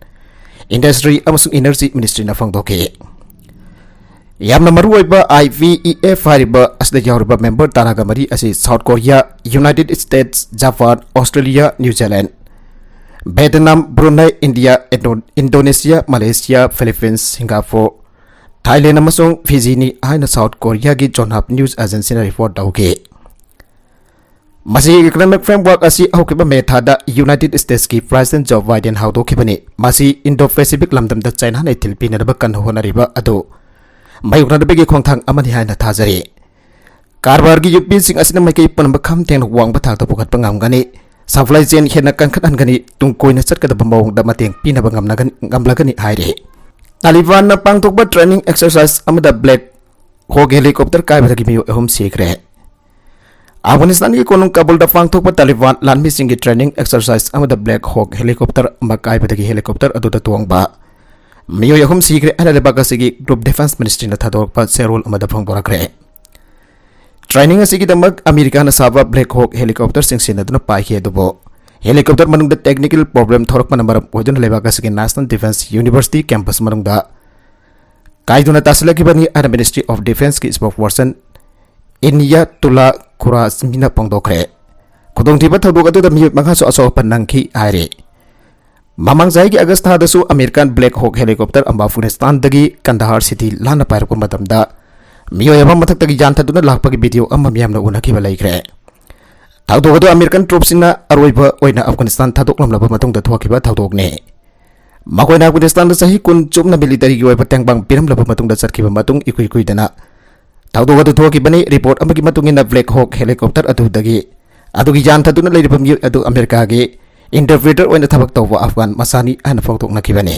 Industry ꯑꯃꯁꯨꯡ Energy Ministryꯅ ꯐꯣꯡꯗꯣꯛꯈꯤ꯫ ꯌꯥꯝꯅ ꯃꯔꯨꯑꯣꯏꯕ IPEF ꯍꯥꯏꯔꯤꯕ ꯑꯁꯤꯗ ꯌꯥꯎꯔꯤꯕ member ꯇꯔꯥꯒ ꯃꯔꯤ ꯑꯁꯤ South Korea, United States, Japan, Australia, New Zealand, Vietnam, Brunei, India, Indo-, Indonesia, Malaysia, Philippines, Singapore, Thailand ꯑꯃꯁꯨꯡ Fijiꯅꯤ ꯍꯥꯏꯅ South Koreaꯒꯤ Yonhap News Agencyꯅ report ꯇꯧꯈꯤ꯫ ꯃꯁꯤꯒꯤ economic framework ꯑꯁꯤ ꯍꯧꯈꯤꯕ May ꯊꯥꯗ United Statesꯀꯤ President Joe Biden ꯍꯧꯗꯣꯛꯈꯤꯕꯅꯤ꯫ ꯃꯁꯤ Indo-Pacific ꯂꯝꯗꯝꯗ Chinaꯅ ꯏꯊꯤꯜ ꯄꯤꯅꯅꯕ ꯀꯟꯅ ꯍꯣꯠꯅꯔꯤꯕ ꯑꯗꯨ ꯃꯥꯌꯣꯛꯅꯅꯕꯒꯤ ꯈꯣꯡꯊꯥꯡ ꯑꯃꯅꯤ ꯍꯥꯏꯅ ꯊꯥꯖꯔꯤ꯫ ꯀꯔꯕꯥꯔꯒꯤ ꯌꯨꯝꯕꯤꯁꯤꯡ ꯑꯁꯤꯅ ꯃꯥꯏꯀꯩ ꯄꯨꯝꯅꯃꯛ ꯈꯝ ꯊꯦꯡꯅ ꯋꯥꯡꯕ ꯊꯥꯛꯇ ꯄꯨꯈꯠꯄ ꯉꯝꯒꯅꯤ, supply chain ꯍꯦꯟꯅ ꯀꯟꯈꯠꯍꯟꯒꯅꯤ, ꯇꯨꯡ ꯀꯣꯏꯅ ꯆꯠꯀꯗꯕ ꯃꯑꯣꯡꯗ ꯃꯇꯦꯡ ꯄꯤꯅꯕ ꯉꯝꯅꯒꯅꯤ, ꯉꯝꯂꯒꯅꯤ ꯍꯥꯏꯔꯤ꯫ ꯇꯥꯂꯤꯕꯥꯟꯅ ꯄꯥꯡꯊꯣꯛꯄ training exercise ꯑꯃꯗ Black Hawk helicopter ꯀꯥꯏꯕꯗꯒꯤ ꯃꯤꯑꯣꯏ ꯑꯍꯨꯝ ꯁꯤꯈ꯭ꯔꯦ꯫ ꯑꯐꯒꯥꯅꯤꯁꯇꯥꯟꯒꯤ ꯀꯣꯅꯨꯡ ꯀꯥꯕꯨꯜꯗ ꯄꯥꯡꯊꯣꯛꯄ ꯇꯥꯂꯤꯕꯥꯟ ꯂꯥꯟꯃꯤꯁꯤꯡꯒꯤ training exercise ꯑꯃꯗ Black Hawk helicopter ꯑꯃ ꯀꯥꯏꯕꯗꯒꯤ helicopter ꯑꯗꯨꯗ ꯇꯣꯡꯕ ꯃꯤꯑꯣꯏ ꯑꯍꯨꯝ ꯁꯤꯈ꯭ꯔꯦ ꯍꯥꯏꯅ ꯂꯩꯕꯥꯛ ꯑꯁꯤꯒꯤ Group Defense Ministryꯅ ꯊꯥꯗꯣꯔꯛꯄ ꯆꯦꯔꯣꯜ ꯑꯃꯗ ꯐꯣꯡꯗꯣꯔꯛꯈ꯭ꯔꯦ꯫ Training ꯑꯁꯤꯒꯤꯗꯃꯛ ꯑꯃꯦꯔꯤꯀꯥꯅ ꯁꯥꯕ Black Hawk helicopterꯁꯤꯡ ꯁꯤꯖꯤꯟꯅꯗꯨꯅ ꯄꯥꯏꯈꯤ, ꯑꯗꯨꯕꯨ helicopter ꯃꯅꯨꯡꯗ technical problem ꯊꯣꯔꯛꯄꯅ ꯃꯔꯝ ꯑꯣꯏꯗꯨꯅ ꯂꯩꯕꯥꯛ ꯑꯁꯤꯒꯤ National Defense University campus ꯃꯅꯨꯡꯗ ꯀꯥꯏꯗꯨꯅ ꯇꯥꯁꯤꯜꯂꯛꯈꯤꯕꯅꯤ ꯍꯥꯏꯅ Ministry of Defenceꯀꯤ spokesperson ꯏꯅꯤꯌꯥꯇꯨꯂꯥ ꯈꯨꯔꯥꯁꯃꯤꯅ ꯐꯣꯡꯗꯣꯛꯈ꯭ꯔꯦ꯫ ꯈꯨꯗꯣꯡꯊꯤꯕ ꯊꯧꯗꯣꯛ ꯑꯗꯨꯗ ꯃꯤꯑꯣꯏ ꯃꯉꯥꯁꯨ ꯑꯁꯣꯛ ꯑꯄꯟ ꯅꯪꯈꯤ ꯍꯥꯏꯔꯤ꯫ ꯃꯃꯥꯡ ꯆꯍꯤꯒꯤ ꯑꯥꯒꯁ ꯊꯥꯗꯁꯨ American Black Hawk helicopter ꯑꯃ ꯑꯐꯒꯥꯅꯤꯁꯇꯥꯟꯗꯒꯤ ꯀꯟꯗꯥꯍꯥꯔ city ꯂꯥꯟꯅ ꯄꯥꯏꯔꯛꯄ ꯃꯇꯝꯗ ꯃꯤꯑꯣꯏ ꯑꯃ ꯃꯊꯛꯇꯒꯤ ꯌꯥꯟꯊꯗꯨꯅ ꯂꯥꯛꯄꯒꯤ video ꯑꯃ ꯃꯤꯌꯥꯝꯅ ꯎꯅꯈꯤꯕ ꯂꯩꯈ꯭ꯔꯦ꯫ ꯊꯧꯗꯣꯛ ꯑꯗꯨ American troopꯁꯤꯡꯅ ꯑꯔꯣꯏꯕ ꯑꯣꯏꯅ ꯑꯐꯒꯥꯅꯤꯁꯇꯥꯟ ꯊꯥꯗꯣꯛꯂꯝꯂꯕ ꯃꯇꯨꯡꯗ ꯊꯣꯛꯈꯤꯕ ꯊꯧꯗꯣꯛꯅꯤ꯫ ꯃꯈꯣꯏꯅ ꯑꯐꯒꯥꯅꯤꯁꯇꯥꯟꯗ ꯆꯍꯤ ꯀꯨꯟ ꯆꯨꯞꯅ militaryꯒꯤ ꯑꯣꯏꯕ ꯇꯦꯡꯕꯥꯡ ꯄꯤꯔꯝꯂꯕ ꯃꯇꯨꯡꯗ ꯆꯠꯈꯤꯕ ꯃꯇꯨꯡ ꯏꯀꯨꯏ ꯀꯨꯏꯗꯅ ꯊꯧꯗꯣꯛ ꯑꯗꯨ ꯊꯣꯛꯈꯤꯕꯅꯤ꯫ Report ꯑꯃꯒꯤ ꯃꯇꯨꯡ ꯏꯟꯅ, Black Hawk helicopter ꯑꯗꯨꯗꯒꯤ ꯑꯗꯨꯒꯤ ꯌꯥꯟꯊꯗꯨꯅ ꯂꯩꯔꯤꯕ ꯃꯤꯑꯣꯏ ꯑꯗꯨ Americaꯒꯤ interpreter ꯑꯣꯏꯅ ꯊꯕꯛ ꯇꯧꯕ ꯑꯐꯒꯥꯟ ꯃꯆꯥꯅꯤ ꯍꯥꯏꯅ ꯐꯣꯡꯗꯣꯛꯅꯈꯤꯕꯅꯤ꯫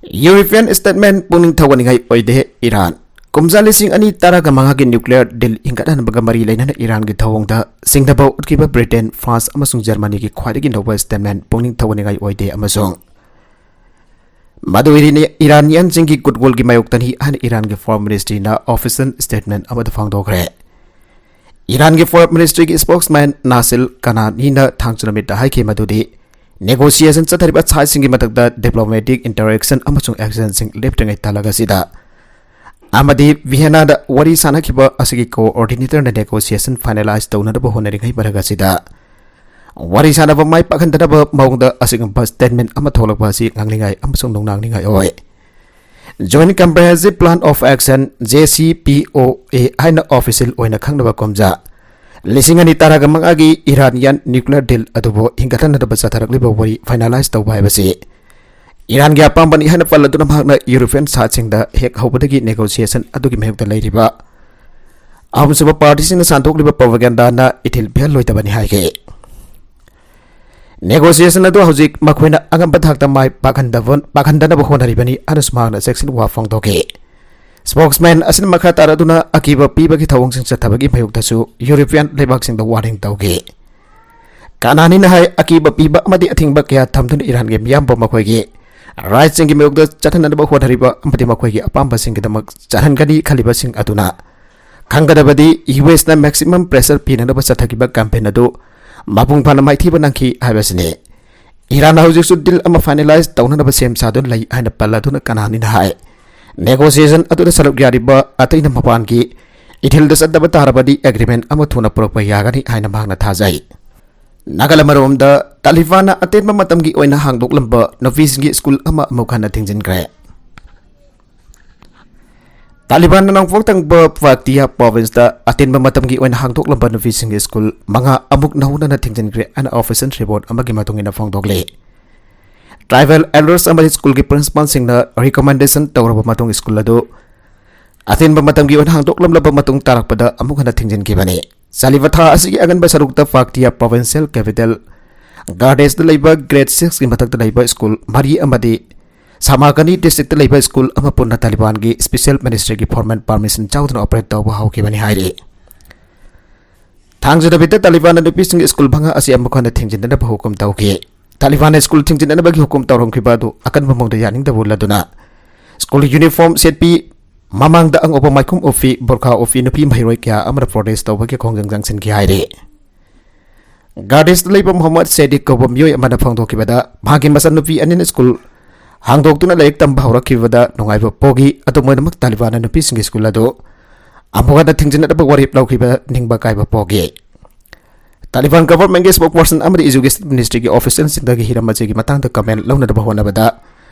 European statement ꯄꯨꯛꯅꯤꯡ ꯊꯧꯒꯠꯅꯤꯡꯉꯥꯏ ꯑꯣꯏꯗꯦ꯫ ꯏꯔꯥꯟ ꯀꯨꯝꯖꯥ ꯂꯤꯁꯤꯡ ꯑꯅꯤ ꯇꯔꯥꯒ ꯃꯉꯥꯒꯤ nuclear deal ꯍꯤꯡꯒꯠꯍꯟꯕꯒ ꯃꯔꯤ ꯂꯩꯅꯅ ꯏꯔꯥꯟꯒꯤ ꯊꯧꯑꯣꯡꯗ ꯆꯤꯡꯅꯕ ꯎꯠꯈꯤꯕ Britain, France ꯑꯃꯁꯨꯡ Germanyꯒꯤ ꯈ꯭ꯋꯥꯏꯗꯒꯤ ꯅꯧꯕ statement ꯄꯨꯛꯅꯤꯡ ꯊꯧꯒꯠꯅꯤꯡꯉꯥꯏ ꯑꯣꯏꯗꯦ ꯑꯃꯁꯨꯡ ꯃꯗꯨ ꯏꯔꯥꯅꯤꯌꯥꯟꯁꯤꯡꯒꯤ goodwillꯒꯤ ꯃꯥꯌꯣꯛꯇꯅꯤ ꯍꯥꯏꯅ ꯏꯔꯥꯟꯒꯤ Foreign Ministryꯅ official statement ꯑꯃꯗ ꯐꯣꯡꯗꯣꯛꯈ꯭ꯔꯦ꯫ ꯏꯔꯥꯟꯒꯤ Foreign Ministryꯒꯤ spokesman ꯅꯥꯁꯤꯜ ꯀꯅꯥꯅꯤꯅ ꯊꯥꯡꯖ ꯅꯨꯃꯤꯠꯇ ꯍꯥꯏꯈꯤ ꯃꯗꯨꯗꯤ negotiation ꯆꯠꯊꯔꯤꯕ sideꯁꯤꯡꯒꯤ ꯃꯊꯛꯇ diplomatic interaction ꯑꯃꯁꯨꯡ actionꯁꯤꯡ ꯂꯦꯞꯇ꯭ꯔꯤꯉꯩ ꯇꯥꯂꯛ ꯑꯁꯤꯗ ꯑꯃꯗꯤ Viennaꯗ ꯋꯥꯔꯤ ꯁꯥꯟꯅꯈꯤꯕ ꯑꯁꯤꯒꯤ coordinatorꯅ negotiation finalize ꯇꯧꯅꯅꯕ ꯍꯣꯠꯅꯔꯤꯉꯩ ꯃꯔꯛ ꯑꯁꯤꯗ ꯋꯥꯔꯤ ꯁꯥꯟꯅꯕ ꯃꯥꯏ ꯄꯥꯛꯍꯟꯗꯅꯕ ꯃꯑꯣꯡꯗ ꯑꯁꯤꯒꯨꯝꯕ statement ꯑꯃ ꯊꯣꯛꯂꯛꯄ ꯑꯁꯤ ꯉꯥꯡꯅꯤꯡꯉꯥꯏ ꯑꯃꯁꯨꯡ ꯅꯨꯡꯅꯥꯡꯅꯤꯡꯉꯥꯏ ꯑꯣꯏ꯫ Joint Comprehensive Plan of Action, JCPOA ꯍꯥꯏꯅ official ꯑꯣꯏꯅ ꯈꯪꯅꯕ ꯀꯨꯝꯖꯥ ꯂꯤꯁꯤꯡ ꯑꯅꯤ ꯇꯔꯥꯒ ꯃꯉꯥꯒꯤ Iranian nuclear deal ꯑꯗꯨꯕꯨ ꯍꯤꯡꯒꯠꯍꯟꯅꯕ ꯆꯠꯊꯔꯛꯂꯤꯕ ꯋꯥꯔꯤ finalize ꯇꯧꯕ ꯍꯥꯏꯕꯁꯤ ꯏꯔꯥꯟꯒꯤ ꯑꯄꯥꯝꯕꯅꯤ ꯍꯥꯏꯅ ꯄꯜꯂꯗꯨꯅ ꯃꯍꯥꯛꯅ European sideꯁꯤꯡꯗ ꯍꯦꯛ ꯍꯧꯕꯗꯒꯤ negotiation ꯑꯗꯨꯒꯤ ꯃꯥꯌꯣꯛꯇ ꯂꯩꯔꯤꯕ ꯑꯍꯨꯝꯁꯨꯕ partyꯁꯤꯡꯅ ꯁꯟꯗꯣꯛꯂꯤꯕ propagandaꯅ ꯏꯊꯤꯜ ꯄꯤꯍꯜꯂꯣꯏꯗꯕꯅꯤ ꯍꯥꯏꯈꯤ꯫ Negotiation ꯑꯗꯨ ꯍꯧꯖꯤꯛ ꯃꯈꯣꯏꯅ ꯑꯉꯝꯕ ꯊꯥꯛꯇ ꯃꯥꯏ ꯄꯥꯛꯍꯟꯗꯕ-, ꯄꯥꯛꯍꯟꯗꯅꯕ ꯍꯣꯠꯅꯔꯤꯕꯅꯤ ꯍꯥꯏꯅꯁꯨ ꯃꯍꯥꯛꯅ ꯆꯦꯛꯁꯤꯟ ꯋꯥ ꯐꯣꯡꯗꯣꯛꯈꯤ꯫ Spokesman ꯑꯁꯤꯅ ꯃꯈꯥ ꯇꯥꯔꯗꯨꯅ ꯑꯀꯤꯕ ꯄꯤꯕꯒꯤ ꯊꯧꯑꯣꯡꯁꯤꯡ ꯆꯠꯊꯕꯒꯤ ꯃꯥꯌꯣꯛꯇꯁꯨ European ꯂꯩꯕꯥꯛꯁꯤꯡꯗ warning ꯇꯧꯈꯤ꯫ ꯀꯅꯥꯅꯤꯅ ꯍꯥꯏ, ꯑꯀꯤꯕ ꯄꯤꯕ ꯑꯃꯗꯤ ꯑꯊꯤꯡꯕ ꯀꯌꯥ ꯊꯝꯗꯨꯅ ꯏꯔꯥꯟꯒꯤ ꯃꯤꯌꯥꯝꯕꯨ ꯃꯈꯣꯏꯒꯤ rightꯁꯤꯡꯒꯤ ꯃꯥꯌꯣꯛꯇ ꯆꯠꯍꯟꯅꯕ ꯍꯣꯠꯅꯔꯤꯕ ꯑꯃꯗꯤ ꯃꯈꯣꯏꯒꯤ ꯑꯄꯥꯝꯕꯁꯤꯡꯒꯤꯗꯃꯛ ꯆꯠꯍꯟꯒꯅꯤ ꯈꯜꯂꯤꯕꯁꯤꯡ ꯑꯗꯨꯅ ꯈꯪꯒꯗꯕꯗꯤ USꯅ maximum pressure ꯄꯤꯅꯅꯕ ꯆꯠꯊꯈꯤꯕ campaign ꯑꯗꯨ ꯃꯄꯨꯡ ꯐꯥꯅ ꯃꯥꯏꯊꯤꯕ ꯅꯪꯈꯤ ꯍꯥꯏꯕꯁꯤꯅꯤ꯫ ꯏꯔꯥꯟꯅ ꯍꯧꯖꯤꯛꯁꯨ deal ꯑꯃ finalize ꯇꯧꯅꯅꯕ ꯁꯦꯝ ꯁꯥꯗꯨꯅ ꯂꯩ ꯍꯥꯏꯅ ꯄꯜꯂꯗꯨꯅ ꯀꯅꯥꯅꯤꯅ ꯍꯥꯏ, Negotiation ꯑꯗꯨꯗ ꯁꯔꯨꯛ ꯌꯥꯔꯤꯕ ꯑꯇꯩꯅ ꯃꯄꯥꯟꯒꯤ ꯏꯊꯤꯜꯗ ꯆꯠꯇꯕ ꯇꯥꯔꯕꯗꯤ agreement ꯑꯃ ꯊꯨꯅ ꯄꯨꯔꯛꯄ ꯌꯥꯒꯅꯤ ꯍꯥꯏꯅ ꯃꯍꯥꯛꯅ ꯊꯥꯖꯩ꯫ ꯅꯥꯒꯥꯂꯦꯟ ꯑꯃꯔꯣꯝꯗ, ꯇꯥꯂꯤꯕꯥꯟꯅ ꯑꯇꯦꯟꯕ ꯃꯇꯝꯒꯤ ꯑꯣꯏꯅ ꯍꯥꯡꯗꯣꯛꯂꯝꯕ ꯅꯨꯄꯤꯁꯤꯡꯒꯤ ꯁ꯭ꯀꯨꯜ ꯑꯃ ꯑꯃꯨꯛ ꯍꯟꯅ ꯊꯤꯡꯖꯤꯟꯈ꯭ꯔꯦ꯫ ꯇꯥꯂꯤꯕꯥꯟꯅ ꯅꯣꯡꯄꯣꯛ ꯊꯪꯕ ꯄꯥꯛꯇꯤꯌꯥ ꯄ꯭ꯔꯣꯚꯤꯟꯁꯇ ꯑꯇꯦꯟꯕ ꯃꯇꯝꯒꯤ ꯑꯣꯏꯅ ꯍꯥꯡꯗꯣꯛꯂꯝꯕ ꯅꯨꯄꯤꯁꯤꯡꯒꯤ ꯁ꯭ꯀꯨꯜ ꯃꯉꯥ ꯑꯃꯨꯛ ꯅꯧꯍꯧꯅꯅ ꯊꯤꯡꯖꯤꯟꯈ꯭ꯔꯦ ꯍꯥꯏꯅ official report ꯑꯃꯒꯤ ꯃꯇꯨꯡ ꯏꯟꯅ ꯐꯣꯡꯗꯣꯛꯂꯤ꯫ Tribal elders ꯑꯃꯗꯤ ꯁ꯭ꯀꯨꯜꯒꯤ ꯄ꯭ꯔꯤꯟꯁꯤꯄꯥꯜꯁꯤꯡꯅ recommendation ꯇꯧꯔꯕ ꯃꯇꯨꯡ ꯁ꯭ꯀꯨꯜ ꯑꯗꯨ ꯑꯇꯦꯟꯕ ꯃꯇꯝꯒꯤ ꯑꯣꯏꯅ ꯍꯥꯡꯗꯣꯛꯂꯝꯂꯕ ꯃꯇꯨꯡ ꯇꯥꯔꯛꯄꯗ ꯑꯃꯨꯛ ꯍꯟꯅ ꯊꯤꯡꯖꯤꯟꯈꯤꯕꯅꯤ꯫ ꯆꯠꯂꯤꯕ ꯊꯥ ꯑꯁꯤꯒꯤ ꯑꯉꯟꯕ ꯁꯔꯨꯛꯇ ꯄꯥꯛꯇꯤꯌꯥ provincial capital ꯒꯥꯔꯗꯦꯁꯇ ꯂꯩꯕ grade sixꯀꯤ ꯃꯊꯛꯇ ꯂꯩꯕ ꯁ꯭ꯀꯨꯜ ꯃꯔꯤ ꯑꯃꯗꯤ ꯁꯃꯥꯒꯅꯤ districtꯇ ꯂꯩꯕ ꯁ꯭ꯀꯨꯜ ꯑꯃ ꯄꯨꯟꯅ ꯇꯥꯂꯤꯕꯥꯟꯒꯤ special ministryꯒꯤ formal permission ꯌꯥꯎꯗꯅ operate ꯇꯧꯕ ꯍꯧꯈꯤꯕꯅꯤ ꯍꯥꯏꯔꯤ꯫ ꯊꯥꯡꯖ ꯅꯨꯃꯤꯠꯇ ꯇꯥꯂꯤꯕꯥꯟꯅ ꯅꯨꯄꯤꯁꯤꯡꯒꯤ ꯁ꯭ꯀꯨꯜ ꯃꯉꯥ ꯑꯁꯤ ꯑꯃꯨꯛ ꯍꯟꯅ ꯊꯤꯡꯖꯤꯟꯅꯅꯕ ꯍꯨꯀꯨꯝ ꯇꯧꯈꯤ꯫ ꯇꯥꯂꯤꯕꯥꯟꯅ ꯁ꯭ꯀꯨꯜ ꯊꯤꯡꯖꯤꯟꯅꯅꯕꯒꯤ ꯍꯨꯀꯨꯝ ꯇꯧꯔꯝꯈꯤꯕ ꯑꯗꯨ ꯑꯀꯟꯕ ꯃꯑꯣꯡꯗ ꯌꯥꯅꯤꯡꯗꯕ ꯎꯠꯂꯗꯨꯅ ꯁ꯭ꯀꯨꯜ ꯌꯨꯅꯤꯐꯣꯔꯝ ꯁꯦꯠꯄꯤ, ꯃꯃꯥꯡꯗ ꯑꯉꯧꯕ ꯃꯥꯏꯈꯨꯝ ꯎꯞꯄꯤ, ꯕꯨꯔꯈꯥ ꯎꯞꯄꯤ ꯅꯨꯄꯤ ꯃꯍꯩꯔꯣꯏ ꯀꯌꯥ ꯑꯃꯅ protest ꯇꯧꯕꯒꯤ ꯈꯣꯡꯖꯪ ꯆꯪꯁꯤꯟꯈꯤ ꯍꯥꯏꯔꯤ꯫ ꯒꯥꯔꯗꯦꯁꯇ ꯂꯩꯕ ꯃꯨꯍꯝꯃꯗ ꯁꯦꯗꯤꯛ ꯀꯧꯕ ꯃꯤꯑꯣꯏ ꯑꯃꯅ ꯐꯣꯡꯗꯣꯛꯈꯤꯕꯗ, ꯃꯍꯥꯛꯀꯤ ꯃꯆꯟꯅꯨꯄꯤ ꯑꯅꯤꯅ ꯁ꯭ꯀꯨꯜ ꯍꯥꯡꯗꯣꯛꯇꯨꯅ ꯂꯥꯏꯔꯤꯛ ꯇꯝꯕ ꯍꯧꯔꯛꯈꯤꯕꯗ ꯅꯨꯡꯉꯥꯏꯕ ꯄꯣꯛꯏ, ꯑꯗꯨꯝ ꯑꯣꯏꯅꯃꯛ ꯇꯥꯂꯤꯕꯥꯟꯅ ꯅꯨꯄꯤꯁꯤꯡꯒꯤ ꯁ꯭ꯀꯨꯜ ꯑꯗꯨ ꯑꯃꯨꯛ ꯍꯟꯅ ꯊꯤꯡꯖꯤꯟꯅꯗꯕ ꯋꯥꯔꯦꯞ ꯂꯧꯈꯤꯕ ꯅꯤꯡꯕ ꯀꯥꯏꯕ ꯄꯣꯛꯏ꯫ ꯇꯥꯂꯤꯕꯥꯟ governmentꯀꯤ spokesperson ꯑꯃꯗꯤ education ministryꯒꯤ officialꯁꯤꯡꯗꯒꯤ ꯍꯤꯔꯝ ꯑꯁꯤꯒꯤ ꯃꯇꯥꯡꯗ comment ꯂꯧꯅꯅꯕ ꯍꯣꯠꯅꯕꯗ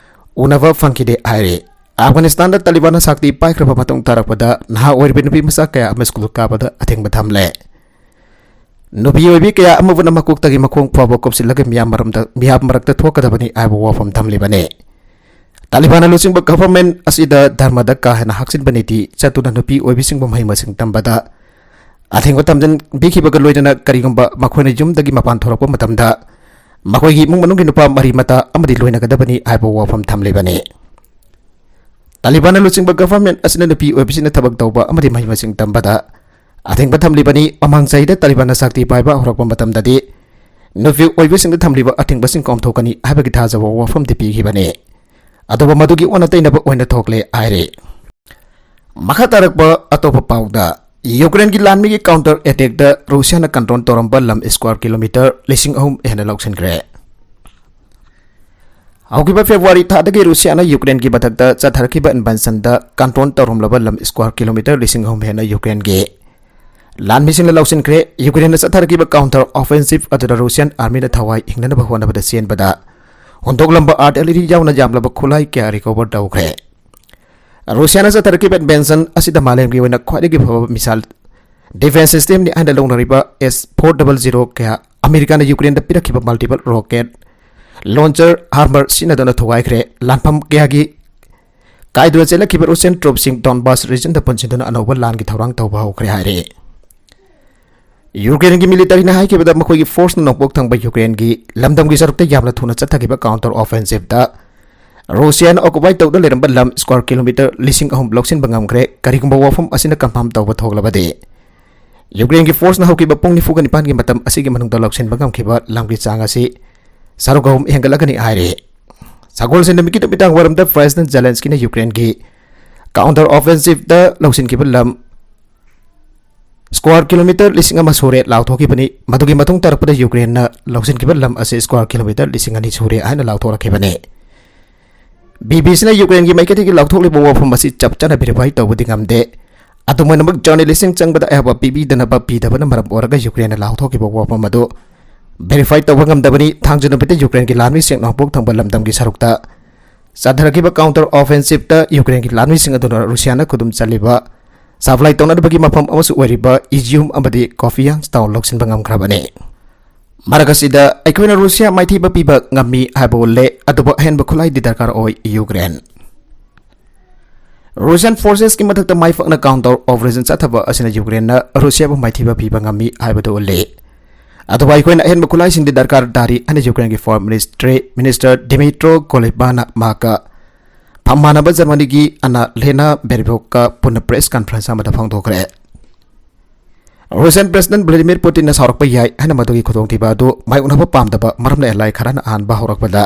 ꯎꯅꯕ ꯐꯪꯈꯤꯗꯦ ꯍꯥꯏꯔꯤ꯫ ꯑꯐꯒꯥꯅꯤꯁꯇꯥꯟꯗ ꯇꯥꯂꯤꯕꯥꯟꯅ ꯁꯛꯇꯤ ꯄꯥꯏꯈ꯭ꯔꯕ ꯃꯇꯨꯡ ꯇꯥꯔꯛꯄꯗ ꯅꯍꯥ ꯑꯣꯏꯔꯤꯕ ꯅꯨꯄꯤ ꯃꯆꯥ ꯀꯌꯥ ꯑꯃ ꯁ꯭ꯀꯨꯜ ꯀꯥꯕꯗ ꯑꯊꯤꯡꯕ ꯊꯝꯂꯦ꯫ ꯅꯨꯄꯤ ꯑꯣꯏꯕꯤ ꯀꯌꯥ ꯑꯃꯕꯨꯅ ꯃꯀꯣꯛꯇꯒꯤ ꯃꯈꯣꯡ ꯐꯥꯎꯕ ꯀꯨꯞꯁꯤꯜꯂꯒ ꯃꯤꯌꯥꯝ ꯃꯔꯝꯗ, ꯃꯤꯌꯥꯝ ꯃꯔꯛꯇ ꯊꯣꯛꯀꯗꯕꯅꯤ ꯍꯥꯏꯕ ꯋꯥꯐꯝ ꯊꯝꯂꯤꯕꯅꯤ꯫ ꯇꯥꯂꯤꯕꯥꯟꯅ ꯂꯨꯆꯤꯡꯕ government ꯑꯁꯤꯗ ꯙꯔꯃꯗ ꯀꯥ ꯍꯦꯟꯅ ꯍꯥꯛꯆꯤꯟꯕ ꯅꯤꯇꯤ ꯆꯠꯇꯨꯅ ꯅꯨꯄꯤ ꯑꯣꯏꯕꯤꯁꯤꯡꯕꯨ ꯃꯍꯩ ꯃꯁꯤꯡ ꯇꯝꯕꯗ ꯑꯊꯤꯡꯕ ꯊꯝꯖꯤꯟꯕꯤꯈꯤꯕꯒ ꯂꯣꯏꯅꯅ ꯀꯔꯤꯒꯨꯝꯕ ꯃꯈꯣꯏꯅ ꯌꯨꯝꯗꯒꯤ ꯃꯄꯥꯟ ꯊꯣꯔꯛꯄ ꯃꯇꯝꯗ ꯃꯈꯣꯏꯒꯤ ꯏꯃꯨꯡ ꯃꯅꯨꯡꯒꯤ ꯅꯨꯄꯥ ꯃꯔꯤ ꯃꯇꯥ ꯑꯃꯗꯤ ꯂꯣꯏꯅꯒꯗꯕꯅꯤ ꯍꯥꯏꯕ ꯋꯥꯐꯝ ꯊꯝꯂꯤꯕꯅꯤ꯫ ꯇꯥꯂꯤꯕꯥꯟꯅ ꯂꯨꯆꯤꯡꯕ government ꯑꯁꯤꯅ ꯅꯨꯄꯤ ꯑꯣꯏꯕꯤꯁꯤꯡꯅ ꯊꯕꯛ ꯇꯧꯕ ꯑꯃꯗꯤ ꯃꯍꯩ ꯃꯁꯤꯡ ꯇꯝꯕꯗ ꯑꯊꯤꯡꯕ ꯊꯝꯂꯤꯕꯅꯤ꯫ ꯃꯃꯥꯡ ꯆꯍꯤꯗ ꯇꯥꯂꯤꯕꯥꯟꯅ ꯁꯛꯇꯤ ꯄꯥꯏꯕ ꯍꯧꯔꯛꯄ ꯃꯇꯝꯗꯗꯤ ꯅꯨꯄꯤ ꯑꯣꯏꯕꯤꯁꯤꯡꯗ ꯊꯝꯂꯤꯕ ꯑꯊꯤꯡꯕꯁꯤꯡ ꯀꯣꯝꯊꯣꯛꯀꯅꯤ ꯍꯥꯏꯕꯒꯤ ꯊꯥꯖꯕ ꯋꯥꯐꯝꯗꯤ ꯄꯤꯈꯤꯕꯅꯤ꯫ ꯑꯗꯨꯕꯨ ꯃꯗꯨꯒꯤ ꯑꯣꯟꯅ ꯇꯩꯅꯕ ꯑꯣꯏꯅ ꯊꯣꯛꯂꯦ ꯍꯥꯏꯔꯤ꯫ ꯃꯈꯥ ꯇꯥꯔꯛꯄ ꯑꯇꯣꯞꯄ ꯄꯥꯎꯗ, ꯌꯨꯀ꯭ꯔꯦꯟꯒꯤ ꯂꯥꯟꯃꯤꯒꯤ counter attackꯇ ꯔꯨꯁꯤꯌꯥꯅ control ꯇꯧꯔꯝꯕ ꯂꯝ square kilometre ꯂꯤꯁꯤꯡ ꯑꯍꯨꯝ ꯍꯦꯟꯅ ꯂꯧꯁꯤꯟꯈ꯭ꯔꯦ꯫ ꯍꯧꯈꯤꯕ ꯐꯦꯕ꯭ꯔꯨꯋꯥꯔꯤ ꯊꯥꯗꯒꯤ ꯔꯨꯁꯤꯌꯥꯅ ꯌꯨꯀ꯭ꯔꯦꯟꯒꯤ ꯃꯊꯛꯇ ꯆꯠꯊꯔꯛꯈꯤꯕ ꯏꯟꯚꯦꯟꯁꯟꯗ ꯀꯟꯇ꯭ꯔꯣꯜ ꯇꯧꯔꯝꯂꯕ ꯂꯝ ꯁ꯭ꯀ꯭ꯋꯥꯔ ꯀꯤꯂꯣꯃꯤꯇꯔ ꯂꯤꯁꯤꯡ ꯑꯍꯨꯝ ꯍꯦꯟꯅ ꯌꯨꯀ꯭ꯔꯦꯟꯒꯤ ꯂꯥꯟꯃꯤꯁꯤꯡꯅ ꯂꯧꯁꯤꯟꯈ꯭ꯔꯦ꯫ ꯌꯨꯀ꯭ꯔꯦꯟꯅ ꯆꯠꯊꯔꯛꯈꯤꯕ ꯀꯥꯎꯟꯇꯔ ꯑꯣꯐꯦꯟꯁꯤꯞ ꯑꯗꯨꯗ ꯔꯨꯁꯤꯌꯥꯟ ꯑꯥꯔꯃꯤꯅ ꯊꯋꯥꯏ ꯍꯤꯡꯅꯅꯕ ꯍꯣꯠꯅꯕꯗ ꯆꯦꯟꯕꯗ ꯍꯨꯟꯗꯣꯛꯂꯝꯕ ꯑꯥꯔꯇꯤꯂꯔꯤ ꯌꯥꯎꯅ ꯌꯥꯝꯂꯕ ꯈꯨꯠꯂꯥꯏ ꯀꯌꯥ ꯔꯤꯀꯣꯚꯔ ꯇꯧꯈ꯭ꯔꯦ꯫ ꯔꯨꯁꯤꯌꯥꯅ ꯆꯠꯊꯔꯛꯈꯤꯕ ꯏꯟꯚꯦꯟꯁꯟ ꯑꯁꯤꯗ ꯃꯥꯂꯦꯝꯒꯤ ꯑꯣꯏꯅ ꯈ꯭ꯋꯥꯏꯗꯒꯤ ꯐꯕ ꯃꯤꯁꯥꯏꯜ ꯗꯤꯐꯦꯟꯁ ꯁꯤꯁꯇꯦꯝꯅꯤ ꯍꯥꯏꯅ ꯂꯧꯅꯔꯤꯕ ꯑꯦꯁ ꯐꯣꯔ ꯗꯕꯜ ꯖꯤꯔꯣ ꯀꯌꯥ, ꯑꯃꯦꯔꯤꯀꯥꯅ ꯌꯨꯀ꯭ꯔꯦꯟꯗ ꯄꯤꯔꯛꯈꯤꯕ ꯃꯜꯇꯤꯄꯜ ꯔꯣꯀꯦꯠ ꯂꯣꯟꯆꯔ ꯍꯥꯔꯃꯔ ꯁꯤꯖꯤꯟꯅꯗꯨꯅ ꯊꯨꯒꯥꯏꯈ꯭ꯔꯦ꯫ ꯂꯥꯟꯐꯝ ꯀꯌꯥꯒꯤ ꯀꯥꯏꯗꯨꯅ ꯆꯦꯜꯂꯛꯈꯤꯕ ꯔꯨꯁꯤꯌꯟ ꯇ꯭ꯔꯨꯞꯁꯤꯡ ꯗꯣꯟꯕꯥꯁ ꯔꯤꯖꯟꯗ ꯄꯨꯟꯁꯤꯟꯗꯨꯅ ꯑꯅꯧꯕ ꯂꯥꯟꯒꯤ ꯊꯧꯔꯥꯡ ꯇꯧꯕ ꯍꯧꯈ꯭ꯔꯦ ꯍꯥꯏꯔꯦ꯫ ꯌꯨꯀ꯭ꯔꯦꯟꯒꯤ ꯃꯤꯂꯤꯇꯔꯤꯅ ꯍꯥꯏꯈꯤꯕꯗ ꯃꯈꯣꯏꯒꯤ ꯐꯣꯔꯁꯅ ꯅꯣꯡꯄꯣꯛ ꯊꯪꯕ ꯌꯨꯀ꯭ꯔꯦꯟꯒꯤ ꯂꯝꯗꯝꯒꯤ ꯁꯔꯨꯛꯇ ꯌꯥꯝꯅ ꯊꯨꯅ ꯆꯠꯊꯈꯤꯕ ꯀꯥꯎꯟꯇꯔ ꯑꯣꯐꯦꯟꯁꯤꯞꯇ ꯔꯨꯁꯤꯌꯥꯅ ꯑꯣꯀꯨꯄꯥꯏ ꯇꯧꯗꯨꯅ ꯂꯩꯔꯝꯕ ꯂꯝ ꯁ꯭ꯀ꯭ꯋꯥꯔ ꯀꯤꯂꯣꯃꯤꯇꯔ ꯂꯤꯁꯤꯡ ꯑꯍꯨꯝ ꯂꯧꯁꯤꯟꯕ ꯉꯝꯈ꯭ꯔꯦ꯫ ꯀꯔꯤꯒꯨꯝꯕ ꯋꯥꯐꯝ ꯑꯁꯤꯅ ꯀꯟꯐꯥꯔꯝ ꯇꯧꯕ ꯊꯣꯛꯂꯕꯗꯤ, ꯌꯨꯀ꯭ꯔꯦꯟꯒꯤ ꯐꯣꯔꯁꯅ ꯍꯧꯈꯤꯕ ꯄꯨꯡ ꯅꯤꯐꯨꯒ ꯅꯤꯄꯥꯟꯒꯤ ꯃꯇꯝ ꯑꯁꯤꯒꯤ ꯃꯅꯨꯡꯗ ꯂꯧꯁꯤꯟꯕ ꯉꯝꯈꯤꯕ ꯂꯝꯒꯤ ꯆꯥꯡ ꯑꯁꯤ ꯁꯔꯨꯛ ꯑꯍꯨꯝ ꯍꯦꯟꯒꯠꯂꯒꯅꯤ ꯍꯥꯏꯔꯤ꯫ ꯁꯒꯣꯜꯁꯦꯟ ꯅꯨꯃꯤꯠꯀꯤ ꯅꯨꯃꯤꯗꯥꯡ ꯋꯥꯏꯔꯝꯗ ꯄ꯭ꯔꯦꯁꯤꯗꯦꯟꯠ ꯖꯦꯂꯦꯟꯁꯀꯤꯅ ꯌꯨꯀ꯭ꯔꯦꯟꯒꯤ ꯀꯥꯎꯟꯇꯔ ꯑꯣꯐꯦꯟꯁꯤꯞꯇ ꯂꯧꯁꯤꯟꯈꯤꯕ ꯂꯝ ꯁ꯭ꯀ꯭ꯋꯥꯔ ꯀꯤꯂꯣꯃꯤꯇꯔ ꯂꯤꯁꯤꯡ ꯑꯃ ꯁꯨꯔꯦ ꯂꯥꯎꯊꯣꯛꯈꯤꯕꯅꯤ꯫ ꯃꯗꯨꯒꯤ ꯃꯇꯨꯡ ꯇꯥꯔꯛꯄꯗ ꯌꯨꯀ꯭ꯔꯦꯟꯅ ꯂꯧꯁꯤꯟꯈꯤꯕ ꯂꯝ ꯑꯁꯤ ꯁ꯭ꯀ꯭ꯋꯥꯔ ꯀꯤꯂꯣꯃꯤꯇꯔ ꯂꯤꯁꯤꯡ ꯑꯅꯤ ꯁꯨꯔꯦ ꯍꯥꯏꯅ ꯂꯥꯎꯊꯣꯔꯛꯈꯤꯕꯅꯤ꯫ ꯕꯤꯕꯤꯁꯤꯅ ꯌꯨꯀ꯭ꯔꯦꯟꯒꯤ ꯃꯥꯏꯀꯩꯗꯒꯤ ꯂꯥꯎꯊꯣꯛꯂꯤꯕ ꯋꯥꯐꯝ ꯑꯁꯤ ꯆꯞ ꯆꯥꯅ ꯚꯦꯔꯤꯐꯥꯏ ꯇꯧꯕꯗꯤ ꯉꯝꯗꯦ꯫ ꯑꯗꯨꯝ ꯑꯣꯏꯅꯃꯛ, ꯖꯔꯅꯦꯂꯤꯁꯁꯤꯡ ꯆꯪꯕꯗ ꯑꯌꯥꯕ ꯄꯤꯕꯤꯗꯅꯕ ꯄꯤꯗꯕꯅ ꯃꯔꯝ ꯑꯣꯏꯔꯒ ꯌꯨꯀ꯭ꯔꯦꯟꯅ ꯂꯥꯎꯊꯣꯛꯈꯤꯕ ꯋꯥꯐꯝ ꯑꯗꯨ ꯚꯦꯔꯤꯐꯥꯏ ꯇꯧꯕ ꯉꯝꯗꯕꯅꯤ꯫ ꯊꯥꯡꯖ ꯅꯨꯃꯤꯠꯇ ꯌꯨꯀ꯭ꯔꯦꯟꯒꯤ ꯂꯥꯟꯃꯤꯁꯤꯡ ꯅꯣꯡꯄꯣꯛ ꯊꯪꯕ ꯂꯝꯗꯝꯒꯤ ꯁꯔꯨꯛꯇ ꯆꯠꯊꯔꯛꯈꯤꯕ ꯀꯥꯎꯟꯇꯔ ꯑꯣꯐꯦꯟꯁꯤꯞꯇ ꯌꯨꯀ꯭ꯔꯦꯟꯒꯤ ꯂꯥꯟꯃꯤꯁꯤꯡ ꯑꯗꯨꯅ ꯔꯨꯁꯤꯌꯥꯅ ꯈꯨꯗꯨꯝ ꯆꯜꯂꯤꯕ ꯁꯄ꯭ꯂꯥꯏ ꯇꯧꯅꯅꯕꯒꯤ ꯃꯐꯝ ꯑꯃꯁꯨ ꯑꯣꯏꯔꯤꯕ ꯏꯖꯤꯌꯨꯝ ꯑꯃꯗꯤ ꯀꯣꯐꯤꯌꯥꯟꯁ ꯇꯥꯎꯟ ꯂꯧꯁꯤꯟꯕ ꯉꯝꯈ꯭ꯔꯕꯅꯤ꯫ ꯃꯔꯛ ꯑꯁꯤꯗ ꯑꯩꯈꯣꯏꯅ ꯔꯨꯁꯤꯌꯥ ꯃꯥꯏꯊꯤꯕ ꯄꯤꯕ ꯉꯝꯃꯤ ꯍꯥꯏꯕ ꯎꯠꯂꯦ, ꯑꯗꯨꯕꯨ ꯑꯍꯦꯟꯕ ꯈꯨꯠꯂꯥꯏꯗꯤ ꯗꯔꯀꯥꯔ ꯑꯣꯏ꯫ ꯌꯨꯀ꯭ꯔꯦꯟ ꯔꯨꯁꯤꯌꯟ ꯐꯣꯔꯁꯦꯁꯀꯤ ꯃꯊꯛꯇ ꯃꯥꯏ ꯄꯥꯛꯅ ꯀꯥꯎꯟꯇꯔ ꯑꯣꯄꯔꯦꯁꯟ ꯆꯠꯊꯕ ꯑꯁꯤꯅ ꯌꯨꯀ꯭ꯔꯦꯟꯅ ꯔꯨꯁꯤꯌꯥꯕꯨ ꯃꯥꯏꯊꯤꯕ ꯄꯤꯕ ꯉꯝꯃꯤ ꯍꯥꯏꯕꯗꯨ ꯎꯠꯂꯤ꯫ ꯑꯗꯨꯕꯨ ꯑꯩꯈꯣꯏꯅ ꯑꯍꯦꯟꯕ ꯈꯨꯠꯂꯥꯏꯁꯤꯡꯗꯤ ꯗꯔꯀꯥꯔ ꯇꯥꯔꯤ ꯍꯥꯏꯅ ꯌꯨꯀ꯭ꯔꯦꯟꯒꯤ ꯐꯣꯔꯦꯟ ꯃꯤꯅꯤꯁꯇ꯭ꯔꯤ ꯃꯤꯅꯤꯁꯇꯔ ꯗꯤꯃꯤꯇ꯭ꯔꯣ ꯀꯣꯂꯦꯕꯥꯅ ꯃꯍꯥꯛꯀ ꯐꯝ ꯃꯥꯟꯅꯕ ꯖꯔꯃꯅꯤꯒꯤ ꯑꯅꯥ ꯂꯦꯅꯥ ꯕꯦꯔꯕꯣꯛꯀ ꯄꯨꯟꯅ ꯄ꯭ꯔꯦꯁ ꯀꯟꯐꯔꯦꯟꯁ ꯑꯃꯗ ꯐꯣꯡꯗꯣꯛꯈ꯭ꯔꯦ꯫ ꯔꯨꯁꯤꯌꯟ ꯄ꯭ꯔꯦꯁꯤꯗꯦꯟꯠ ꯚ꯭ꯂꯥꯗꯤꯃꯤꯔ ꯄꯨꯇꯤꯟꯅ ꯁꯥꯎꯔꯛꯄ ꯌꯥꯏ ꯍꯥꯏꯅ ꯃꯗꯨꯒꯤ ꯈꯨꯗꯣꯡꯊꯤꯕ ꯑꯗꯨ ꯃꯥꯌꯣꯛꯅꯕ ꯄꯥꯝꯗꯕ ꯃꯔꯝꯅ ꯑꯦꯂꯥꯏ ꯈꯔꯅ ꯑꯍꯥꯟꯕ ꯍꯧꯔꯛꯄꯗ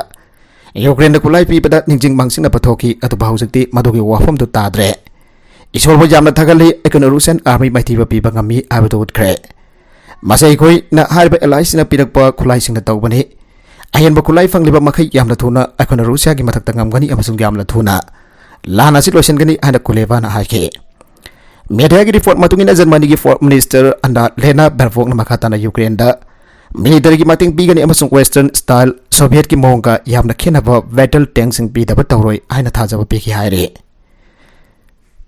ꯌꯨꯀ꯭ꯔꯦꯟꯗ ꯈꯨꯠꯂꯥꯏ ꯄꯤꯕꯗ ꯅꯤꯡꯁꯤꯡ ꯃꯥꯡꯁꯤꯡꯅꯕ ꯊꯣꯛꯈꯤ, ꯑꯗꯨꯕꯨ ꯍꯧꯖꯤꯛꯇꯤ ꯃꯗꯨꯒꯤ ꯋꯥꯐꯝꯗꯨ ꯇꯥꯗ꯭ꯔꯦ꯫ ꯏꯁꯣꯔꯕꯨ ꯌꯥꯝꯅ ꯊꯥꯒꯠꯂꯤ, ꯑꯩꯈꯣꯏꯅ ꯔꯨꯁꯤꯌꯟ ꯑꯥꯔꯃꯤ ꯃꯥꯏꯊꯤꯕ ꯄꯤꯕ ꯉꯝꯃꯤ ꯍꯥꯏꯕꯗꯨ ꯎꯠꯈ꯭ꯔꯦ꯫ ꯃꯁꯤ ꯑꯩꯈꯣꯏꯅ ꯍꯥꯏꯔꯤꯕ ꯑꯦꯂꯥꯏꯁꯤꯅ ꯄꯤꯔꯛꯄ ꯈꯨꯠꯂꯥꯏꯁꯤꯡꯅ ꯇꯧꯕꯅꯤ꯫ ꯑꯍꯦꯟꯕ ꯈꯨꯠꯂꯥꯏ ꯐꯪꯂꯤꯕ ꯃꯈꯩ ꯌꯥꯝꯅ ꯊꯨꯅ ꯑꯩꯈꯣꯏꯅ ꯔꯨꯁꯤꯌꯥꯒꯤ ꯃꯊꯛꯇ ꯉꯝꯒꯅꯤ ꯑꯃꯁꯨꯡ ꯌꯥꯝꯅ ꯊꯨꯅ ꯂꯥꯟ ꯑꯁꯤ ꯂꯣꯏꯁꯤꯟꯒꯅꯤ ꯍꯥꯏꯅ ꯀꯨꯂꯦꯕꯥꯅ ꯍꯥꯏꯈꯤ꯫ ꯃꯦꯗꯤꯌꯥꯒꯤ ꯔꯤꯄꯣꯔꯠ ꯃꯇꯨꯡ ꯏꯟꯅ ꯖꯔꯃꯅꯤꯒꯤ ꯐꯣꯔ ꯃꯤꯅꯤꯁꯇꯔ ꯑꯟꯅꯥ ꯂꯦꯅꯥ ꯕꯦꯔꯕꯣꯛꯅ ꯃꯈꯥ ꯇꯥꯅ ꯌꯨꯀ꯭ꯔꯦꯟꯗ ꯃꯤꯂꯤꯇꯔꯤꯒꯤ ꯃꯇꯦꯡ ꯄꯤꯒꯅꯤ ꯑꯃꯁꯨꯡ ꯋꯦꯁꯇꯔꯟ ꯁ꯭ꯇꯥꯏꯜ ꯁꯣꯚꯤꯌꯦꯠꯀꯤ ꯃꯑꯣꯡꯒ ꯌꯥꯝꯅ ꯈꯦꯠꯅꯕ ꯕꯦꯇꯜ ꯇꯦꯡꯁꯤꯡ ꯄꯤꯗꯕ ꯇꯧꯔꯣꯏ ꯍꯥꯏꯅ ꯊꯥꯖꯕ ꯄꯤꯈꯤ ꯍꯥꯏꯔꯤ꯫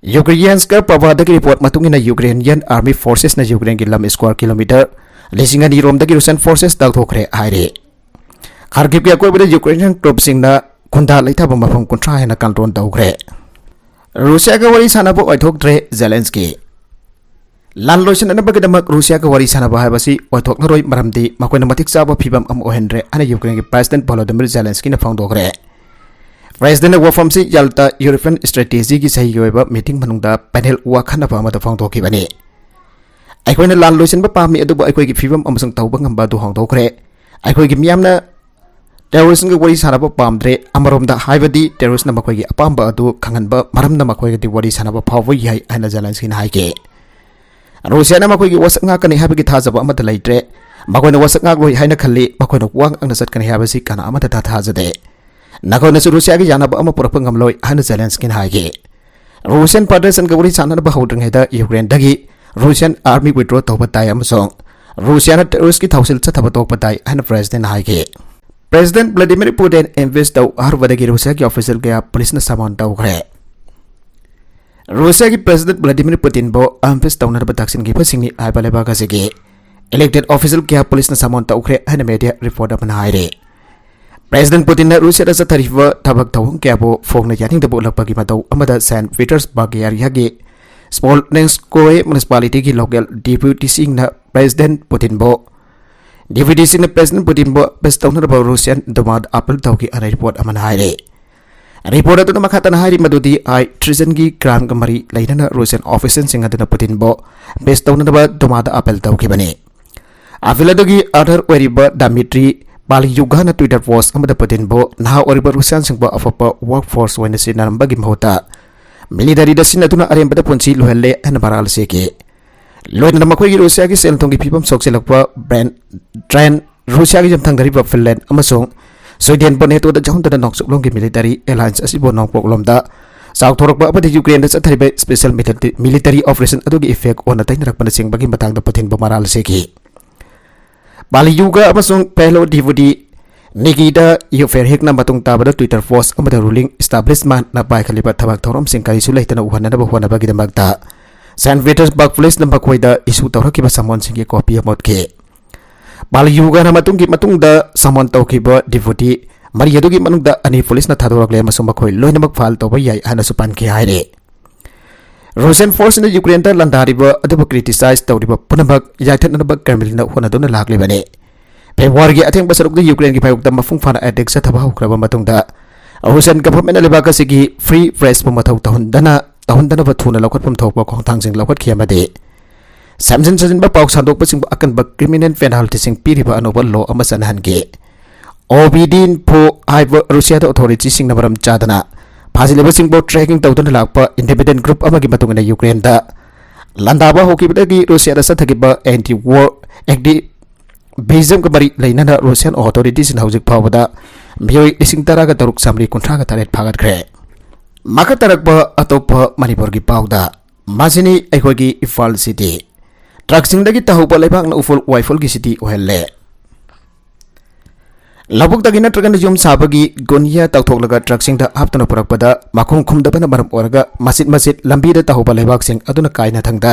ꯌꯨꯀ꯭ꯔꯦꯟꯁꯀ ꯄ꯭ꯔꯚꯥꯗꯒꯤ ꯔꯤꯄꯣꯔꯠ ꯃꯇꯨꯡ ꯏꯟꯅ ꯌꯨꯀ꯭ꯔꯦꯅꯤꯌꯟ ꯑꯥꯔꯃꯤ ꯐꯣꯔꯁꯦꯁꯅ ꯌꯨꯀ꯭ꯔꯦꯟꯒꯤ ꯂꯝ ꯁ꯭ꯀ꯭ꯋꯥꯔ ꯀꯤꯂꯣꯃꯤꯇꯔ ꯂꯤꯁꯤꯡ ꯑꯅꯤ ꯔꯣꯝꯗꯒꯤ ꯔꯨꯁꯤꯌꯟ ꯐꯣꯔꯁꯦꯁ ꯂꯧꯊꯣꯛꯈ꯭ꯔꯦ ꯍꯥꯏꯔꯤ꯫ ꯈꯥꯔꯀꯤꯚꯀꯤ ꯑꯀꯣꯏꯕꯗ ꯌꯨꯀ꯭ꯔꯦꯅꯤꯌꯟ ꯇ꯭ꯔꯨꯞꯁꯤꯡꯅ ꯈꯨꯟꯗꯥ ꯂꯩꯊꯥꯕ ꯃꯐꯝ ꯀꯨꯟꯊ꯭ꯔꯥ ꯍꯦꯟꯅ ꯀꯟꯇ꯭ꯔꯣꯜ ꯇꯧꯈ꯭ꯔꯦ꯫ ꯔꯨꯁꯤꯌꯥꯒ ꯋꯥꯔꯤ ꯁꯥꯟꯅꯕ ꯑꯣꯏꯊꯣꯛꯇ꯭ꯔꯦ ꯖꯦꯂꯦꯟꯁꯀꯤ꯫ ꯂꯥꯟ ꯂꯣꯏꯁꯤꯟꯅꯅꯕꯒꯤꯗꯃꯛ ꯔꯨꯁꯤꯌꯥꯒ ꯋꯥꯔꯤ ꯁꯥꯟꯅꯕ ꯍꯥꯏꯕꯁꯤ ꯑꯣꯏꯊꯣꯛꯂꯔꯣꯏ, ꯃꯔꯝꯗꯤ ꯃꯈꯣꯏꯅ ꯃꯇꯤꯛ ꯆꯥꯕ ꯐꯤꯕꯝ ꯑꯃ ꯑꯣꯏꯍꯟꯗ꯭ꯔꯦ ꯍꯥꯏꯅ ꯌꯨꯀ꯭ꯔꯦꯟꯒꯤ ꯄ꯭ꯔꯦꯁꯤꯗꯦꯟꯠ ꯚꯣꯂꯣꯗꯤꯃꯤꯔ ꯖꯦꯂꯦꯟꯁꯀꯤꯅ ꯐꯣꯡꯗꯣꯛꯈ꯭ꯔꯦ꯫ ꯄ꯭ꯔꯦꯁꯤꯗꯦꯟꯠꯅ ꯋꯥꯐꯝꯁꯤ ꯌꯥꯜꯇꯥ ꯌꯨꯔꯣꯄꯤꯌꯟ ꯁ꯭ꯇ꯭ꯔꯦꯇꯦꯖꯤꯒꯤ ꯆꯍꯤꯒꯤ ꯑꯣꯏꯕ ꯃꯤꯇꯤꯡ ꯃꯅꯨꯡꯗ ꯄꯦꯅꯦꯜ ꯋꯥꯈꯟꯅꯕ ꯑꯃꯗ ꯐꯣꯡꯗꯣꯛꯈꯤꯕꯅꯤ꯫ ꯑꯩꯈꯣꯏꯅ ꯂꯥꯟ ꯂꯣꯏꯁꯤꯟꯕ ꯄꯥꯝꯃꯤ, ꯑꯗꯨꯕꯨ ꯑꯩꯈꯣꯏꯒꯤ ꯐꯤꯕꯝ ꯑꯃꯁꯨꯡ ꯇꯧꯕ ꯉꯝꯕ ꯑꯗꯨ ꯍꯣꯡꯗꯣꯛꯈ꯭ꯔꯦ꯫ ꯑꯩꯈꯣꯏꯒꯤ ꯃꯤꯌꯥꯝꯅ ꯇꯦꯔꯣꯔꯤꯁ꯭ꯠꯁꯤꯡꯒ ꯋꯥꯔꯤ ꯁꯥꯟꯅꯕ ꯄꯥꯝꯗ꯭ꯔꯦ꯫ ꯑꯃꯔꯣꯝꯗ ꯍꯥꯏꯕꯗꯤ ꯇꯦꯔꯣꯔꯤꯁ꯭ꯠꯅ ꯃꯈꯣꯏꯒꯤ ꯑꯄꯥꯝꯕ ꯑꯗꯨ ꯈꯪꯍꯟꯕ ꯃꯔꯝꯅ ꯃꯈꯣꯏꯒꯗꯤ ꯋꯥꯔꯤ ꯁꯥꯟꯅꯕ ꯐꯥꯎꯕ ꯌꯥꯏ ꯍꯥꯏꯅ ꯖꯦꯂꯦꯟꯁꯀꯤꯅ ꯍꯥꯏꯈꯤ꯫ ꯔꯨꯁꯤꯌꯥꯅ ꯃꯈꯣꯏꯒꯤ ꯋꯥꯁꯛ ꯉꯥꯛꯀꯅꯤ ꯍꯥꯏꯕꯒꯤ ꯊꯥꯖꯕ ꯑꯃꯠꯇ ꯂꯩꯇ꯭ꯔꯦ꯫ ꯃꯈꯣꯏꯅ ꯋꯥꯁꯛ ꯉꯥꯛꯂꯣꯏ ꯍꯥꯏꯅ ꯈꯜꯂꯤ꯫ ꯃꯈꯣꯏꯅ ꯋꯥ ꯉꯥꯛꯅ ꯆꯠꯀꯅꯤ ꯍꯥꯏꯕꯁꯤ ꯀꯅꯥ ꯑꯃꯠꯇꯗ ꯊꯥꯖꯗꯦ꯫ ꯅꯈꯣꯏꯅꯁꯨ ꯔꯨꯁꯤꯌꯥꯒꯤ ꯌꯥꯅꯕ ꯑꯃ ꯄꯨꯔꯛꯄ ꯉꯝꯂꯣꯏ ꯍꯥꯏꯅ ꯖꯦꯂꯦꯟꯁꯀꯤꯅ ꯍꯥꯏꯈꯤ꯫ ꯔꯨꯁꯤꯌꯟ ꯐꯦꯗꯔꯦꯁꯟꯒ ꯋꯥꯔꯤ ꯁꯥꯟꯅꯅꯕ ꯍꯧꯗ꯭ꯔꯤꯉꯩꯗ ꯌꯨꯀ꯭ꯔꯦꯟꯗꯒꯤ ꯔꯨꯁꯤꯌꯟ ꯑꯥꯔꯃꯤ ꯋꯤꯗ꯭ꯔꯣ ꯇꯧꯕ ꯇꯥꯏ ꯑꯃꯁꯨꯡ ꯔꯨꯁꯤꯌꯥꯅ ꯇꯦꯔꯣꯔꯤꯁ꯭ꯠꯀꯤ ꯊꯧꯁꯤꯜ ꯆꯠꯊꯕ ꯇꯣꯛꯄ ꯇꯥꯏ ꯍꯥꯏꯅ ꯄ꯭ꯔꯦꯁꯤꯗꯦꯟꯠꯅ ꯍꯥꯏꯈꯤ꯫ ꯄ꯭ꯔꯦꯁꯤꯗꯦꯟꯠ ꯚ꯭ꯂꯥꯗꯤꯃꯤꯔ ꯄꯨꯇꯤꯟ ꯏꯝꯄꯤꯆ ꯇꯧ ꯑꯍꯧꯕꯗꯒꯤ ꯔꯨꯁꯤꯌꯥꯒꯤ ꯑꯣꯐꯤꯁꯤꯌꯦꯜ ꯀꯌꯥ ꯄꯨꯂꯤꯁꯅ ꯁꯃꯟ ꯇꯧꯈ꯭ꯔꯦ꯫ ꯔꯨꯁꯤꯌꯥꯒꯤ ꯄ꯭ꯔꯦꯁꯤꯗꯦꯟꯠ ꯚ꯭ꯂꯥꯗꯤꯃꯤꯔ ꯄꯨꯇꯤꯟꯕꯨ ꯏꯝꯄꯤꯆ ꯇꯧꯅꯅꯕ ꯇꯛꯁꯤꯟꯈꯤꯕꯁꯤꯡꯅꯤ ꯍꯥꯏꯕ ꯂꯩꯕꯥꯛ ꯑꯁꯤꯒꯤ ꯏꯂꯦꯛꯇꯦꯗ ꯑꯣꯐꯤꯁꯤꯌꯦꯜ ꯀꯌꯥ ꯄꯨꯂꯤꯁꯅ ꯁꯃꯟ ꯇꯧꯈ꯭ꯔꯦ ꯍꯥꯏꯅ ꯃꯦꯗꯤꯌꯥ ꯔꯤꯄꯣꯔꯠ ꯑꯃꯅ ꯍꯥꯏꯔꯤ꯫ ꯄ꯭ꯔꯦꯁꯤꯗꯦꯟꯠ ꯄꯨꯇꯤꯟꯅ ꯔꯨꯁꯤꯌꯥꯗ ꯆꯠꯊꯔꯤꯕ ꯊꯕꯛ ꯊꯧꯑꯣꯡ ꯀꯌꯥꯕꯨ ꯐꯣꯡꯅ ꯌꯥꯅꯤꯡꯗꯕ ꯎꯠꯂꯛꯄꯒꯤ ꯃꯇꯧ ꯑꯃꯗ ꯁꯦꯟꯠ ꯄꯤꯇꯔꯁꯕꯔꯒ ꯑꯦꯔꯤꯌꯥꯒꯤ ꯁ꯭ꯃꯣꯂꯦꯟꯁ꯭ꯀꯣꯌꯦ ꯃ꯭ꯌꯨꯅꯤꯁꯤꯄꯥꯂꯤꯇꯤꯒꯤ ꯂꯣꯀꯦꯜ ꯗꯤꯄ꯭ꯌꯨꯇꯤꯁꯤꯡꯅ ꯄ꯭ꯔꯦꯁꯤꯗꯦꯟꯠ ꯄꯨꯇꯤꯟꯕꯨ, ꯗꯤꯄ꯭ꯌꯨꯇꯤꯁꯤꯡꯅ ꯄ꯭ꯔꯦꯁꯤꯗꯦꯟꯠ ꯄꯨꯇꯤꯟꯕꯨ ꯏꯝꯄꯤꯆ ꯇꯧꯅꯅꯕ ꯔꯨꯁꯤꯌꯟ ꯗꯨꯃꯥꯗ ꯑꯥꯄꯤꯜ ꯇꯧꯈꯤ ꯍꯥꯏꯅ ꯔꯤꯄꯣꯔꯠ ꯑꯃꯅ ꯍꯥꯏꯔꯤ꯫ ꯔꯤꯄꯣꯔꯠ ꯑꯗꯨꯅ ꯃꯈꯥ ꯇꯥꯅ ꯍꯥꯏꯔꯤ ꯃꯗꯨꯗꯤ ꯍꯥꯏ ꯇ꯭ꯔꯤꯖꯟꯒꯤ ꯀ꯭ꯔꯥꯏꯝꯒ ꯃꯔꯤ ꯂꯩꯅꯅ ꯔꯨꯁꯤꯌꯟ ꯑꯣꯐꯤꯁꯤꯌꯦꯜꯁꯤꯡ ꯑꯗꯨꯅ ꯄꯨꯇꯤꯟꯕꯨ ꯏꯝꯄꯤꯆ ꯇꯧꯅꯅꯕ ꯗꯨꯃꯥꯗ ꯑꯥꯄꯤꯜ ꯇꯧꯈꯤꯕꯅꯤ꯫ ꯑꯥꯄꯤꯜ ꯑꯗꯨꯒꯤ ꯑꯣꯊꯔ ꯑꯣꯏꯔꯤꯕ ꯗꯥꯃꯤꯇ꯭ꯔꯤ ꯄꯥꯂꯤꯌꯨꯒꯥꯅ ꯇ꯭ꯋꯤꯇꯔ ꯄꯣꯁ꯭ꯠ ꯑꯃꯗ ꯄꯨꯇꯤꯟꯕꯨ ꯅꯍꯥ ꯑꯣꯏꯔꯤꯕ ꯔꯨꯁꯤꯌꯟꯁꯤꯡꯕꯨ ꯑꯐꯕ ꯋꯥꯔꯛ ꯐꯣꯔꯁ ꯑꯣꯏꯅ ꯁꯤꯖꯤꯟꯅꯔꯝꯕꯒꯤ ꯃꯍꯨꯠꯇ ꯃꯤꯂꯤꯇꯔꯤꯗ ꯁꯤꯖꯤꯟꯅꯗꯨꯅ ꯑꯔꯦꯝꯕꯗ ꯄꯨꯟꯁꯤ ꯂꯣꯏꯍꯜꯂꯦ ꯍꯥꯏꯅ ꯃꯔꯥꯜ ꯁꯤꯈꯤ꯫ ꯂꯣꯏꯅꯅ ꯃꯈꯣꯏꯒꯤ ꯔꯨꯁꯤꯌꯥꯒꯤ ꯁꯦꯜ ꯊꯨꯝꯒꯤ ꯐꯤꯕꯝ ꯁꯣꯛꯆꯤꯜꯂꯛꯄ, ꯕ꯭ꯔꯦꯟ ꯗ꯭ꯔꯦꯟ, ꯔꯨꯁꯤꯌꯥꯒ ꯌꯨꯝꯊꯪꯅꯔꯤꯕ ꯐꯤꯟꯂꯦꯟ ꯑꯃꯁꯨꯡ ꯁ꯭ꯋꯤꯗꯦꯟꯕꯨ ꯅꯦꯇꯣꯗ ꯌꯥꯎꯍꯟꯗꯅ ꯅꯣꯡꯆꯨꯞꯂꯣꯝꯒꯤ ꯃꯤꯂꯤꯇꯔꯤ ꯑꯦꯂꯥꯌꯟꯁ ꯑꯁꯤꯕꯨ ꯅꯣꯡꯄꯣꯛꯂꯣꯝꯗ ꯆꯥꯎꯊꯣꯔꯛꯄ ꯑꯃꯗꯤ ꯌꯨꯀ꯭ꯔꯦꯟꯗ ꯆꯠꯊꯔꯤꯕ ꯁ꯭ꯄꯦꯁꯦꯜ ꯃꯤꯂꯤꯇꯔꯤ ꯑꯣꯄꯔꯦꯁꯟ ꯑꯗꯨꯒꯤ ꯏꯐꯦꯛ ꯑꯣꯟꯅ ꯇꯩꯅꯔꯛꯄꯅꯆꯤꯡꯕꯒꯤ ꯃꯇꯥꯡꯗ ꯄꯊꯤꯟꯕꯨ ꯃꯔꯥꯜ ꯁꯤꯈꯤ꯫ ꯄꯥꯂꯤꯌꯨꯒ ꯑꯃꯁꯨꯡ ꯄꯦꯂꯣ ꯗꯤꯕꯨꯗꯤ ꯅꯤꯀꯤꯗꯥ ꯌꯨꯐꯦꯔꯍꯤꯛꯅ ꯃꯇꯨꯡ ꯇꯥꯕꯗ Twitter post ꯑꯃꯗ ruling establishmentꯅ ꯄꯥꯏꯈꯠꯂꯤꯕ ꯊꯕꯛ ꯊꯧꯔꯝꯁꯤꯡ ꯀꯔꯤꯁꯨ ꯂꯩꯇꯅ ꯎꯍꯟꯅꯅꯕ ꯍꯣꯠꯅꯕꯒꯤꯗꯃꯛꯇ ꯁꯦꯟ ꯄꯤꯇꯔꯁꯕꯔꯒ ꯄꯨꯂꯤꯁꯅ ꯃꯈꯣꯏꯗ issue ꯇꯧꯔꯛꯈꯤꯕ summonsꯁꯤꯡꯒꯤ copy ꯑꯃ ꯎꯠꯈꯤ꯫ ꯄꯥꯂꯤꯌꯨꯒꯅ ꯃꯇꯨꯡꯒꯤ ꯃꯇꯨꯡꯗ summon ꯇꯧꯈꯤꯕ ꯗꯤꯕꯨꯗꯤ ꯃꯔꯤ ꯑꯗꯨꯒꯤ ꯃꯅꯨꯡꯗ ꯑꯅꯤ ꯄꯨꯂꯤꯁꯅ ꯊꯥꯗꯣꯔꯛꯂꯦ ꯑꯃꯁꯨꯡ ꯃꯈꯣꯏ ꯂꯣꯏꯅꯃꯛ file ꯇꯧꯕ ꯌꯥꯏ ꯍꯥꯏꯅꯁꯨ ꯄꯟꯈꯤ ꯍꯥꯏꯔꯤ꯫ Russian forceꯅ ꯌꯨꯀ꯭ꯔꯦꯟꯗ ꯂꯥꯟꯗꯥꯔꯤꯕ ꯑꯗꯨꯕꯨ criticize ꯇꯧꯔꯤꯕ ꯄꯨꯝꯅꯃꯛ ꯌꯥꯏꯊꯠꯅꯅꯕ ꯀ꯭ꯔꯦꯝꯂꯤꯟꯅ ꯍꯣꯠꯅꯗꯨꯅ ꯂꯥꯛꯂꯤꯕꯅꯤ꯫ ꯐꯦꯕ꯭ꯔꯨꯋꯥꯔꯤꯒꯤ ꯑꯊꯦꯡꯕ ꯁꯔꯨꯛꯇ ꯌꯨꯀ꯭ꯔꯦꯟꯒꯤ ꯃꯥꯌꯣꯛꯇ ꯃꯄꯨꯡ ꯐꯥꯅ attack ꯆꯠꯊꯕ ꯍꯧꯈ꯭ꯔꯕ ꯃꯇꯨꯡꯗ, Russian governmentꯅ ꯂꯩꯕꯥꯛ ꯑꯁꯤꯒꯤ free pressꯄꯨ ꯃꯊꯧ ꯇꯧꯍꯟꯗꯅ, ꯇꯧꯍꯟꯗꯅꯕ ꯊꯨꯅ ꯂꯧꯈꯠꯐꯝ ꯊꯣꯛꯄ ꯈꯣꯡꯊꯥꯡꯁꯤꯡ ꯂꯧꯈꯠꯈꯤ ꯑꯃꯗꯤ ꯁꯦꯝꯖꯤꯟ ꯁꯥꯖꯤꯟꯕ ꯄꯥꯎ ꯁꯟꯗꯣꯛꯄꯁꯤꯡꯕꯨ ꯑꯀꯟꯕ criminal penaltyꯁꯤꯡ ꯄꯤꯔꯤꯕ ꯑꯅꯧꯕ law ꯑꯃ ꯆꯠꯅꯍꯟꯈꯤ꯫ Obidinfo ꯍꯥꯏꯕ ꯔꯨꯁꯤꯌꯥꯗ authorityꯁꯤꯡꯅ ꯃꯔꯝ ꯆꯥꯗꯅ ꯐꯥꯖꯤꯜꯂꯤꯕꯁꯤꯡꯕꯨ tracking ꯇꯧꯗꯨꯅ ꯂꯥꯛꯄ independent group ꯑꯃꯒꯤ ꯃꯇꯨꯡ ꯏꯟꯅ, ꯌꯨꯀ꯭ꯔꯦꯟꯗ ꯂꯥꯟꯗꯥꯕ ꯍꯧꯈꯤꯕꯗꯒꯤ ꯔꯨꯁꯤꯌꯥꯗ ꯆꯠꯊꯈꯤꯕ anti war activismꯒ ꯃꯔꯤ ꯂꯩꯅꯅ Russian authorityꯁꯤꯡꯅ ꯍꯧꯖꯤꯛ ꯐꯥꯎꯕꯗ ꯃꯤꯑꯣꯏ ꯂꯤꯁꯤꯡ ꯇꯔꯥꯒ ꯇꯔꯨꯛ ꯆꯥꯃꯔꯤ ꯀꯨꯟꯊ꯭ꯔꯥꯒ ꯇꯔꯦꯠ ꯐꯥꯒꯠꯈ꯭ꯔꯦ꯫ ꯃꯈꯥ ꯇꯥꯔꯛꯄ ꯑꯇꯣꯞꯄ ꯃꯅꯤꯄꯨꯔꯒꯤ ꯄꯥꯎꯗ, ꯃꯁꯤꯅꯤ ꯑꯩꯈꯣꯏꯒꯤ ꯏꯝꯐꯥꯜ city꯫ ꯇ꯭ꯔꯛꯁꯤꯡꯗꯒꯤ ꯇꯥꯍꯧꯕ ꯂꯩꯕꯥꯛꯅ ꯎꯐꯨꯜ ꯋꯥꯏꯐꯨꯜꯒꯤ city ꯑꯣꯏꯍꯜꯂꯦ꯫ ꯂꯧꯕꯨꯛꯇꯒꯤ ꯅꯠꯇ꯭ꯔꯒꯅ ꯌꯨꯝ ꯁꯥꯕꯒꯤ ꯒꯨꯟꯌꯥ ꯇꯧꯊꯣꯛꯂꯒ ꯇ꯭ꯔꯛꯁꯤꯡꯗ ꯍꯥꯞꯇꯨꯅ ꯄꯨꯔꯛꯄꯗ ꯃꯈꯨꯝ ꯈꯨꯝꯗꯕꯅ ꯃꯔꯝ ꯑꯣꯏꯔꯒ ꯃꯆꯤꯠ ꯃꯆꯤꯠ ꯂꯝꯕꯤꯗ ꯇꯥꯍꯧꯕ ꯂꯩꯕꯥꯛꯁꯤꯡ ꯑꯗꯨꯅ ꯀꯥꯏꯅ ꯊꯪꯗ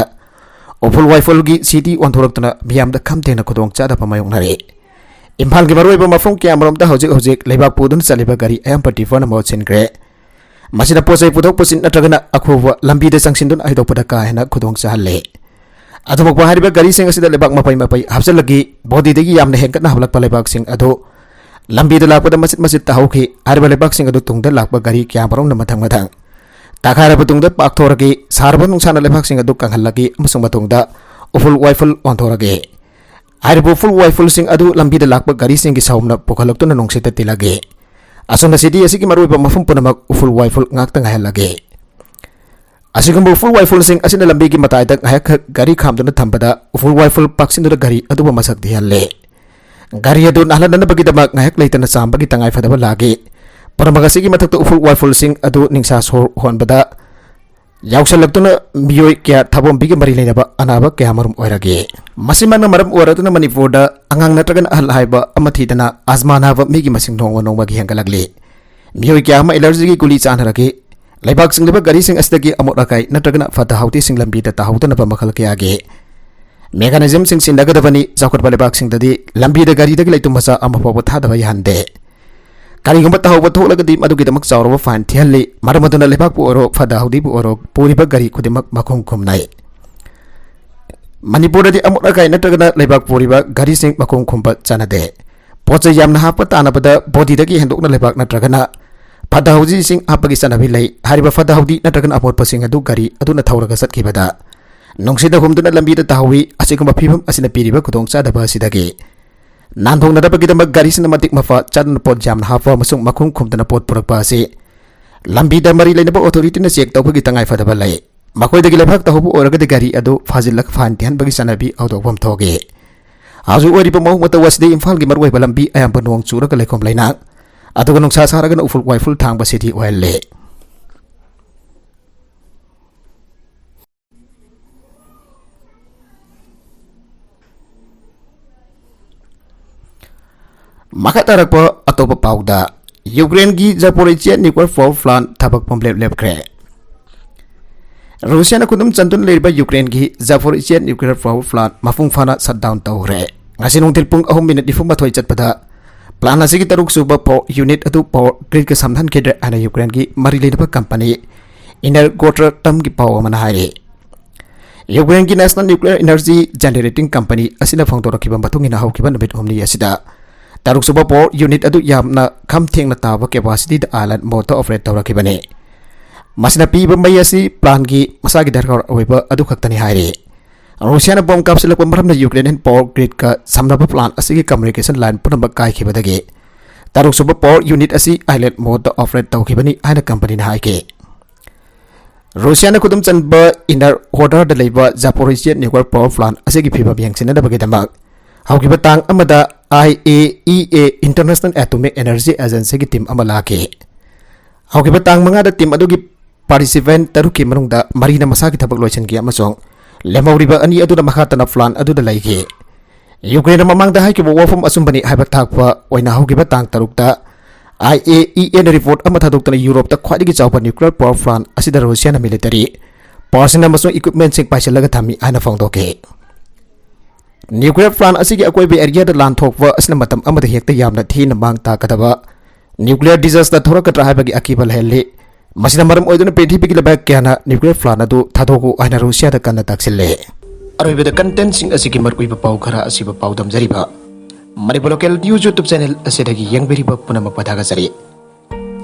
ꯎꯐꯨꯜ ꯋꯥꯏꯐꯨꯜꯒꯤ city ꯑꯣꯟꯊꯣꯔꯛꯇꯨꯅ ꯃꯤꯌꯥꯝꯗ ꯈꯝ ꯊꯦꯡꯅ ꯈꯨꯗꯣꯡ ꯆꯥꯗꯕ ꯃꯥꯌꯣꯛꯅꯔꯤ꯫ ꯏꯝꯐꯥꯜꯒꯤ ꯃꯔꯨꯑꯣꯏꯕ ꯃꯐꯝ ꯀꯌꯥꯃꯔꯣꯝꯗ ꯍꯧꯖꯤꯛ ꯍꯧꯖꯤꯛ ꯂꯩꯕꯥꯛ ꯄꯨꯗꯨꯅ ꯆꯠꯂꯤꯕ ꯒꯥꯔꯤ ꯑꯌꯥꯝꯕ ꯗ꯭ꯔꯥꯏꯚꯔꯅ ꯃꯍꯨꯠ ꯁꯤꯟꯈ꯭ꯔꯦ꯫ ꯃꯁꯤꯅ ꯄꯣꯠ ꯆꯩ ꯄꯨꯊꯣꯛ ꯄꯨꯁꯤꯟ ꯅꯠꯇ꯭ꯔꯒꯅ ꯑꯈꯨꯕ ꯂꯝꯕꯤꯗ ꯆꯪꯁꯤꯟꯗꯨꯅ ꯍꯩꯗꯣꯛꯄꯗ ꯀꯥ ꯍꯦꯟꯅ ꯈꯨꯗꯣꯡ ꯆꯥꯍꯜꯂꯤ꯫ ꯑꯗꯨꯃꯛꯄꯨ ꯍꯥꯏꯔꯤꯕ ꯒꯥꯔꯤꯁꯤꯡ ꯑꯁꯤꯗ ꯂꯩꯕꯥꯛ ꯃꯄꯩ ꯃꯄꯩ ꯍꯥꯞꯆꯤꯜꯂꯒ ꯕꯣꯗꯤꯗꯒꯤ ꯌꯥꯝꯅ ꯍꯦꯟꯒꯠꯅ ꯍꯥꯞꯂꯛꯄ ꯂꯩꯕꯥꯛꯁꯤꯡ ꯑꯗꯨ ꯂꯝꯕꯤꯗ ꯂꯥꯛꯄꯗ ꯃꯆꯤꯠ ꯃꯆꯤꯠ ꯇꯥꯍꯧꯈꯤ꯫ ꯍꯥꯏꯔꯤꯕ ꯂꯩꯕꯥꯛꯁꯤꯡ ꯑꯗꯨ ꯇꯨꯡꯗ ꯂꯥꯛꯄ ꯒꯥꯔꯤ ꯀꯌꯥꯃꯔꯣꯝꯅ ꯃꯊꯪ ꯃꯊꯪ ꯇꯛꯈꯥꯏꯔꯕ ꯇꯨꯡꯗ ꯄꯥꯛꯊꯣꯔꯛꯈꯤ꯫ ꯁꯥꯔꯕ ꯅꯨꯡꯁꯥꯅ ꯂꯩꯕꯥꯛꯁꯤꯡ ꯑꯗꯨ ꯀꯪꯍꯜꯂꯛꯈꯤ ꯑꯃꯁꯨꯡ ꯃꯇꯨꯡꯗ ꯎꯐꯨꯜ ꯋꯥꯏꯐꯨꯜ ꯑꯣꯟꯊꯣꯔꯛꯈꯤ꯫ ꯍꯥꯏꯔꯤꯕ ꯎꯐꯨꯜ ꯋꯥꯏꯐꯨꯜꯁꯤꯡ ꯑꯗꯨ ꯂꯝꯕꯤꯗ ꯂꯥꯛꯄ ꯒꯥꯔꯤꯁꯤꯡꯒꯤ ꯁꯥꯎꯝꯅ ꯄꯨꯈꯠꯂꯛꯇꯨꯅ ꯅꯨꯡꯁꯤꯠꯇ ꯇꯤꯜꯂꯛꯈꯤ꯫ ꯑꯁꯨꯝꯅ city ꯑꯁꯤꯒꯤ ꯃꯔꯨꯑꯣꯏꯕ ꯃꯐꯝ ꯄꯨꯝꯅꯃꯛ ꯎꯐꯨꯜ ꯋꯥꯏꯐꯨꯜ ꯉꯥꯛꯇ ꯉꯥꯏꯍꯜꯂꯛꯈꯤ꯫ ꯑꯁꯤꯒꯨꯝꯕ ꯎꯐꯨꯜ ꯋꯥꯏꯐꯨꯜꯁꯤꯡ ꯑꯁꯤꯅ ꯂꯝꯕꯤꯒꯤ ꯃꯇꯥꯏꯗ ꯉꯥꯏꯍꯥꯛꯈꯛ ꯒꯥꯔꯤ ꯈꯥꯝꯗꯨꯅ ꯊꯝꯕꯗ ꯎꯐꯨꯜ ꯋꯥꯏꯐꯨꯜ ꯄꯥꯛꯁꯤꯟꯗꯨꯅ ꯒꯥꯔꯤ ꯑꯗꯨꯕꯨ ꯃꯁꯛ ꯊꯤꯍꯜꯂꯦ꯫ ꯒꯥꯔꯤ ꯑꯗꯨ ꯅꯥꯜꯍꯟꯅꯅꯕꯒꯤꯗꯃꯛ ꯉꯥꯏꯍꯥꯛ ꯂꯩꯇꯅ ꯆꯥꯝꯕꯒꯤ ꯇꯉꯥꯏꯐꯗꯕ ꯂꯥꯛꯏ꯫ ꯄꯨꯝꯅꯃꯛ ꯑꯁꯤꯒꯤ ꯃꯊꯛꯇ ꯎꯐꯨꯜ ꯋꯥꯏꯐꯨꯜꯁꯤꯡ ꯑꯗꯨ ꯅꯤꯡꯁꯥ ꯁꯣꯔ ꯍꯣꯟꯕꯗ ꯌꯥꯎꯁꯜꯂꯛꯇꯨꯅ ꯃꯤꯑꯣꯏ ꯀꯌꯥ ꯊꯥꯕꯣꯝꯕꯤꯒ ꯃꯔꯤ ꯂꯩꯅꯕ ꯑꯅꯥꯕ ꯀꯌꯥ ꯃꯔꯨꯝ ꯑꯣꯏꯔꯛꯏ꯫ ꯃꯁꯤꯃꯛꯅ ꯃꯔꯝ ꯑꯣꯏꯔꯗꯨꯅ ꯃꯅꯤꯄꯨꯔꯗ ꯑꯉꯥꯡ ꯅꯠꯇ꯭ꯔꯒꯅ ꯑꯍꯜ ꯍꯥꯏꯕ ꯑꯃ ꯊꯤꯗꯅ ꯑꯁꯃꯥ ꯅꯥꯕ ꯃꯤꯒꯤ ꯃꯁꯤꯡ ꯅꯣꯡꯃ ꯅꯣꯡꯃꯒꯤ ꯍꯦꯟꯒꯠꯂꯛꯂꯤ꯫ ꯃꯤꯑꯣꯏ ꯀꯌꯥ ꯑꯃ ꯑꯦꯂꯔꯖꯤꯒꯤ ꯒꯨꯂꯤ ꯆꯥꯅꯔꯛꯈꯤ꯫ ꯂꯩꯕꯥꯛ ꯆꯤꯡꯂꯤꯕ ꯒꯥꯔꯤꯁꯤꯡ ꯑꯁꯤꯗꯒꯤ ꯑꯃꯣꯠ ꯑꯀꯥꯏ ꯅꯠꯇ꯭ꯔꯒꯅ ꯐꯠꯇ ꯍꯥꯎꯗꯤꯁꯤꯡ ꯂꯝꯕꯤꯗ ꯇꯥꯍꯧꯗꯅꯕ ꯃꯈꯜ ꯀꯌꯥꯒꯤ ꯃꯦꯀꯥꯅꯤꯖꯝꯁꯤꯡ ꯁꯤꯟꯅꯒꯗꯕꯅꯤ꯫ ꯆꯥꯎꯈꯠꯄ ꯂꯩꯕꯥꯛꯁꯤꯡꯗꯗꯤ ꯂꯝꯕꯤꯗ ꯒꯥꯔꯤꯗꯒꯤ ꯂꯩꯇꯨꯝ ꯃꯆꯥ ꯑꯃ ꯐꯥꯎꯕ ꯊꯥꯗꯕ ꯌꯥꯍꯟꯗꯦ꯫ ꯀꯔꯤꯒꯨꯝꯕ ꯇꯥꯍꯧꯕ ꯊꯣꯛꯂꯒꯗꯤ ꯃꯗꯨꯒꯤꯗꯃꯛ ꯆꯥꯎꯔꯕ ꯐꯥꯏꯟ ꯊꯤꯍꯜꯂꯤ꯫ ꯃꯔꯝ ꯑꯗꯨꯅ ꯂꯩꯕꯥꯛꯄꯨ ꯑꯣꯏꯔꯣ, ꯐꯠꯇ ꯍꯥꯎꯗꯤꯕꯨ ꯑꯣꯏꯔꯣ, ꯄꯨꯔꯤꯕ ꯒꯥꯔꯤ ꯈꯨꯗꯤꯡꯃꯛ ꯃꯈꯣꯡ ꯈꯨꯝꯅꯩ꯫ ꯃꯅꯤꯄꯨꯔꯗꯗꯤ ꯑꯃꯣꯠ ꯑꯀꯥꯏ ꯅꯠꯇ꯭ꯔꯒꯅ ꯂꯩꯕꯥꯛ ꯄꯨꯔꯤꯕ ꯒꯥꯔꯤꯁꯤꯡ ꯃꯈꯣꯡ ꯈꯨꯝꯕ ꯆꯠꯅꯗꯦ꯫ ꯄꯣꯠ ꯆꯩ ꯌꯥꯝꯅ ꯍꯥꯞꯄ ꯇꯥꯅꯕꯗ ꯕꯣꯗꯤꯗꯒꯤ ꯍꯦꯟꯗꯣꯛꯅ ꯂꯩꯕꯥꯛ ꯅꯠꯇ꯭ꯔꯒꯅ ꯐꯠꯇ ꯍꯥꯎꯗꯤꯁꯤꯡ ꯍꯥꯞꯄꯒꯤ ꯆꯠꯅꯕꯤ ꯂꯩ꯫ ꯍꯥꯏꯔꯤꯕ ꯐꯠꯇ ꯍꯥꯎꯗꯤ ꯅꯠꯇ꯭ꯔꯒꯅ ꯑꯃꯣꯠꯄꯁꯤꯡ ꯑꯗꯨ ꯒꯥꯔꯤ ꯑꯗꯨꯅ ꯊꯧꯔꯒ ꯆꯠꯈꯤꯕꯗ ꯅꯨꯡꯁꯤꯠꯅ ꯍꯨꯝꯗꯨꯅ ꯂꯝꯕꯤꯗ ꯇꯥꯍꯧꯏ꯫ ꯑꯁꯤꯒꯨꯝꯕ ꯐꯤꯕꯝ ꯑꯁꯤꯅ ꯄꯤꯔꯤꯕ ꯈꯨꯗꯣꯡꯆꯥꯗꯕ ꯑꯁꯤꯗꯒꯤ ꯅꯥꯟꯊꯣꯛꯅꯅꯕꯒꯤꯗꯃꯛ ꯒꯥꯔꯤꯁꯤꯡꯅ ꯃꯇꯤꯛ ꯃꯐ ꯆꯥꯗꯅ ꯄꯣꯠ ꯌꯥꯝꯅ ꯍꯥꯞꯄ ꯑꯃꯁꯨꯡ ꯃꯈꯨꯝ ꯈꯨꯝꯗꯅ ꯄꯣꯠ ꯄꯨꯔꯛꯄ ꯑꯁꯤ ꯂꯝꯕꯤꯗ ꯃꯔꯤ ꯂꯩꯅꯕ ꯑꯣꯊꯣꯔꯤꯇꯤꯅ ꯆꯦꯛ ꯇꯧꯕꯒꯤ ꯇꯉꯥꯏꯐꯗꯕ ꯂꯩ꯫ ꯃꯈꯣꯏꯗꯒꯤ ꯂꯩꯕꯥꯛ ꯇꯥꯍꯧꯕ ꯑꯣꯏꯔꯒꯗꯤ ꯒꯥꯔꯤ ꯑꯗꯨ ꯐꯥꯖꯤꯜꯂꯒ ꯐꯥꯏꯟ ꯊꯤꯍꯟꯕꯒꯤ ꯆꯠꯅꯕꯤ ꯍꯧꯗꯣꯛꯐꯝ ꯊꯣꯛꯏ꯫ ꯍꯧꯖꯤꯛ ꯑꯣꯏꯔꯤꯕ ꯃꯑꯣꯡ ꯃꯇꯧ ꯑꯁꯤꯗꯤ ꯏꯝꯐꯥꯜꯒꯤ ꯃꯔꯨꯑꯣꯏꯕ ꯂꯝꯕꯤ ꯑꯌꯥꯝꯕ ꯅꯣꯡ ꯆꯨꯔꯒ ꯂꯩꯈꯣꯝ ꯂꯩꯅꯥꯡ, ꯑꯗꯨꯒ ꯅꯨꯡꯁꯥ ꯁꯥꯔꯒꯅ ꯎꯐꯨꯜ ꯋꯥꯏꯐꯨꯜ ꯊꯥꯡꯕ ꯁꯤꯇꯤ ꯑꯣꯏꯍꯜꯂꯦ꯫ ꯃꯈꯥ ꯇꯥꯔꯛꯄ ꯑꯇꯣꯞꯄ ꯄꯥꯎꯗ, ꯌꯨꯀ꯭ꯔꯦꯟꯒꯤ ꯖꯥꯄꯣꯔꯤꯖꯤꯌꯥ nuclear power plant ꯊꯕꯛ ꯄꯨꯝꯂꯦꯞ ꯂꯦꯞꯈ꯭ꯔꯦ꯫ ꯔꯨꯁꯤꯌꯥꯅ ꯈꯨꯗꯨꯝ ꯆꯟꯗꯨꯅ ꯂꯩꯔꯤꯕ ꯌꯨꯀ꯭ꯔꯦꯟꯒꯤ ꯖꯥꯄꯣꯔꯤꯖꯤꯌꯥ nuclear power plant ꯃꯄꯨꯡ ꯐꯥꯅ shutdown ꯇꯧꯈ꯭ꯔꯦ꯫ ꯉꯁꯤ ꯅꯨꯡꯊꯤꯜ ꯄꯨꯡ ꯑꯍꯨꯝ ꯃꯤꯅꯤꯠ ꯅꯤꯐꯨ ꯃꯥꯊꯣꯏ ꯆꯠꯄꯗ plant ꯑꯁꯤꯒꯤ ꯇꯔꯨꯛ ꯁꯨꯕ power unit ꯑꯗꯨ power gridꯀ ꯁꯝꯅꯍꯟꯈꯤꯗ꯭ꯔꯦ ꯍꯥꯏꯅ ꯌꯨꯀ꯭ꯔꯦꯟꯒꯤ ꯃꯔꯤ ꯂꯩꯅꯕ company Energoatomꯒꯤ ꯄꯥꯎ ꯑꯃꯅ ꯍꯥꯏꯔꯤ꯫ ꯌꯨꯀ꯭ꯔꯦꯟꯒꯤ National Nuclear Energy Generating Company ꯑꯁꯤꯅ ꯐꯣꯡꯗꯣꯔꯛꯈꯤꯕ ꯃꯇꯨꯡ ꯏꯟꯅ, ꯍꯧꯈꯤꯕ ꯅꯨꯃꯤꯠ ꯍꯨꯝꯅꯤ ꯑꯁꯤꯗ ꯇꯔꯨꯛ ꯁꯨꯕ power unit ꯑꯗꯨ ꯌꯥꯝꯅ ꯈꯝ ꯊꯦꯡꯅ ꯇꯥꯕ capacityꯗ island modeꯇ operate ꯇꯧꯔꯛꯈꯤꯕꯅꯤ꯫ ꯃꯁꯤꯅ ꯄꯤꯕ ꯃꯩ ꯑꯁꯤ plantꯀꯤ ꯃꯁꯥꯒꯤ ꯗꯔꯀꯥꯔ ꯑꯣꯏꯕ ꯑꯗꯨ ꯈꯛꯇꯅꯤ ꯍꯥꯏꯔꯤ꯫ ꯔꯨꯁꯤꯌꯥꯅ bomb ꯀꯥꯞꯁꯤꯜꯂꯛꯄ ꯃꯔꯝꯅ Ukrainian power gridꯀ ꯁꯝꯅꯕ plant ꯑꯁꯤꯒꯤ communication line ꯄꯨꯝꯅꯃꯛ ꯀꯥꯏꯈꯤꯕꯗꯒꯤ ꯇꯔꯨꯛ ꯁꯨꯕ power unit ꯑꯁꯤ island modeꯇ operate ꯇꯧꯈꯤꯕꯅꯤ ꯍꯥꯏꯅ companyꯅ ꯍꯥꯏꯈꯤ꯫ ꯔꯨꯁꯤꯌꯥꯅ ꯈꯨꯗꯨꯝ ꯆꯟꯕ Energoatomꯗ ꯂꯩꯕ Zaporizhzhia nuclear power plant ꯑꯁꯤꯒꯤ ꯐꯤꯕꯝ ꯌꯦꯡꯁꯤꯟꯅꯕꯒꯤꯗꯃꯛ ꯍꯧꯈꯤꯕ ꯇꯥꯡ ꯑꯃꯗ I A E A International Atomic Energy Agency ꯒꯤ team ꯑꯃ ꯂꯥꯛꯈꯤ꯫ ꯍꯧꯈꯤꯕ ꯇꯥꯡ ꯃꯉꯥꯗ team ꯑꯗꯨꯒꯤ participant ꯇꯔꯨꯛꯀꯤ ꯃꯅꯨꯡꯗ ꯃꯔꯤꯅ ꯃꯁꯥꯒꯤ ꯊꯕꯛ ꯂꯣꯏꯁꯤꯟꯈꯤ ꯑꯃꯁꯨꯡ ꯂꯦꯝꯍꯧꯔꯤꯕ ꯑꯅꯤ ꯑꯗꯨꯅ ꯃꯈꯥ ꯇꯥꯅ plant ꯑꯗꯨꯗ ꯂꯩꯈꯤ꯫ ꯌꯨꯀ꯭ꯔꯦꯟꯅ ꯃꯃꯥꯡꯗ ꯍꯥꯏꯈꯤꯕ ꯋꯥꯐꯝ ꯑꯆꯨꯝꯕꯅꯤ ꯍꯥꯏꯕ ꯇꯥꯛꯄ ꯑꯣꯏꯅ ꯍꯧꯈꯤꯕ ꯇꯥꯡ ꯇꯔꯨꯛꯇ I A E A ꯅ report ꯑꯃ ꯊꯥꯗꯣꯛꯇꯨꯅ ꯌꯨꯔꯣꯞꯇ ꯈ꯭ꯋꯥꯏꯗꯒꯤ ꯆꯥꯎꯕ nuclear power plant ꯑꯁꯤꯗ ꯔꯨꯁꯤꯌꯥꯅ military personnel ꯑꯃꯁꯨꯡ equipment ꯁꯤꯡ ꯄꯥꯏꯁꯤꯜꯂꯒ ꯊꯝꯃꯤ ꯍꯥꯏꯅ ꯐꯣꯡꯗꯣꯛꯈꯤ꯫ Nuclear plant ꯑꯁꯤꯒꯤ ꯑꯀꯣꯏꯕ area ꯗ ꯂꯥꯟ ꯊꯣꯛꯄ ꯑꯁꯤꯅ ꯃꯇꯝ ꯑꯃꯗ ꯍꯦꯛꯇ ꯌꯥꯝꯅ ꯊꯤꯅ ꯃꯥꯡ ꯇꯥꯛꯀꯗꯕ nuclear disaster ꯊꯣꯔꯛꯀꯗ꯭ꯔꯥ ꯍꯥꯏꯕꯒꯤ ꯑꯀꯤꯕ ꯂꯩꯍꯜꯂꯤ꯫ ꯃꯁꯤꯅ ꯃꯔꯝ ꯑꯣꯏꯗꯨꯅ ꯄ꯭ꯔꯤꯊꯤꯕꯤꯒꯤ ꯂꯩꯕꯥꯛ ꯀꯌꯥꯅ nuclear plant ꯑꯗꯨ ꯊꯥꯗꯣꯛꯎ ꯍꯥꯏꯅ ꯔꯨꯁꯤꯌꯥꯗ ꯀꯟꯅ ꯇꯛꯁꯤꯜꯂꯦ꯫ ꯑꯔꯣꯏꯕꯗ content ꯁꯤꯡ ꯑꯁꯤꯒꯤ ꯃꯔꯨꯑꯣꯏꯕ ꯄꯥꯎ ꯈꯔ ꯑꯁꯤꯕꯨ ꯄꯥꯎꯗꯝꯖꯔꯤꯕ Manipur Local News YouTube channel ꯑꯁꯤꯗꯒꯤ ꯌꯦꯡꯕꯤꯔꯤꯕ ꯄꯨꯝꯅꯃꯛꯄꯨ ꯊꯥꯒꯠꯆꯔꯤ꯫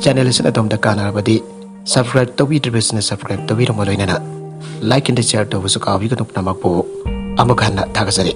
Channel ꯑꯁꯤꯅ ꯑꯗꯣꯝꯗ ꯀꯥꯟꯅꯔꯕꯗꯤ subscribe ꯇꯧꯕꯤꯗ꯭ꯔꯤꯕꯁꯤꯡꯅ subscribe ꯇꯧꯕꯤꯔꯝꯕ ꯂꯣꯏꯅꯅ like and share ꯇꯧꯕꯁꯨ ꯀꯥꯎꯕꯤꯒꯅꯨ꯫ ꯄꯨꯝꯅꯃꯛꯄꯨ ꯑꯃꯨꯛ ꯍꯟꯅ ꯊꯥꯒꯠꯆꯔꯤ꯫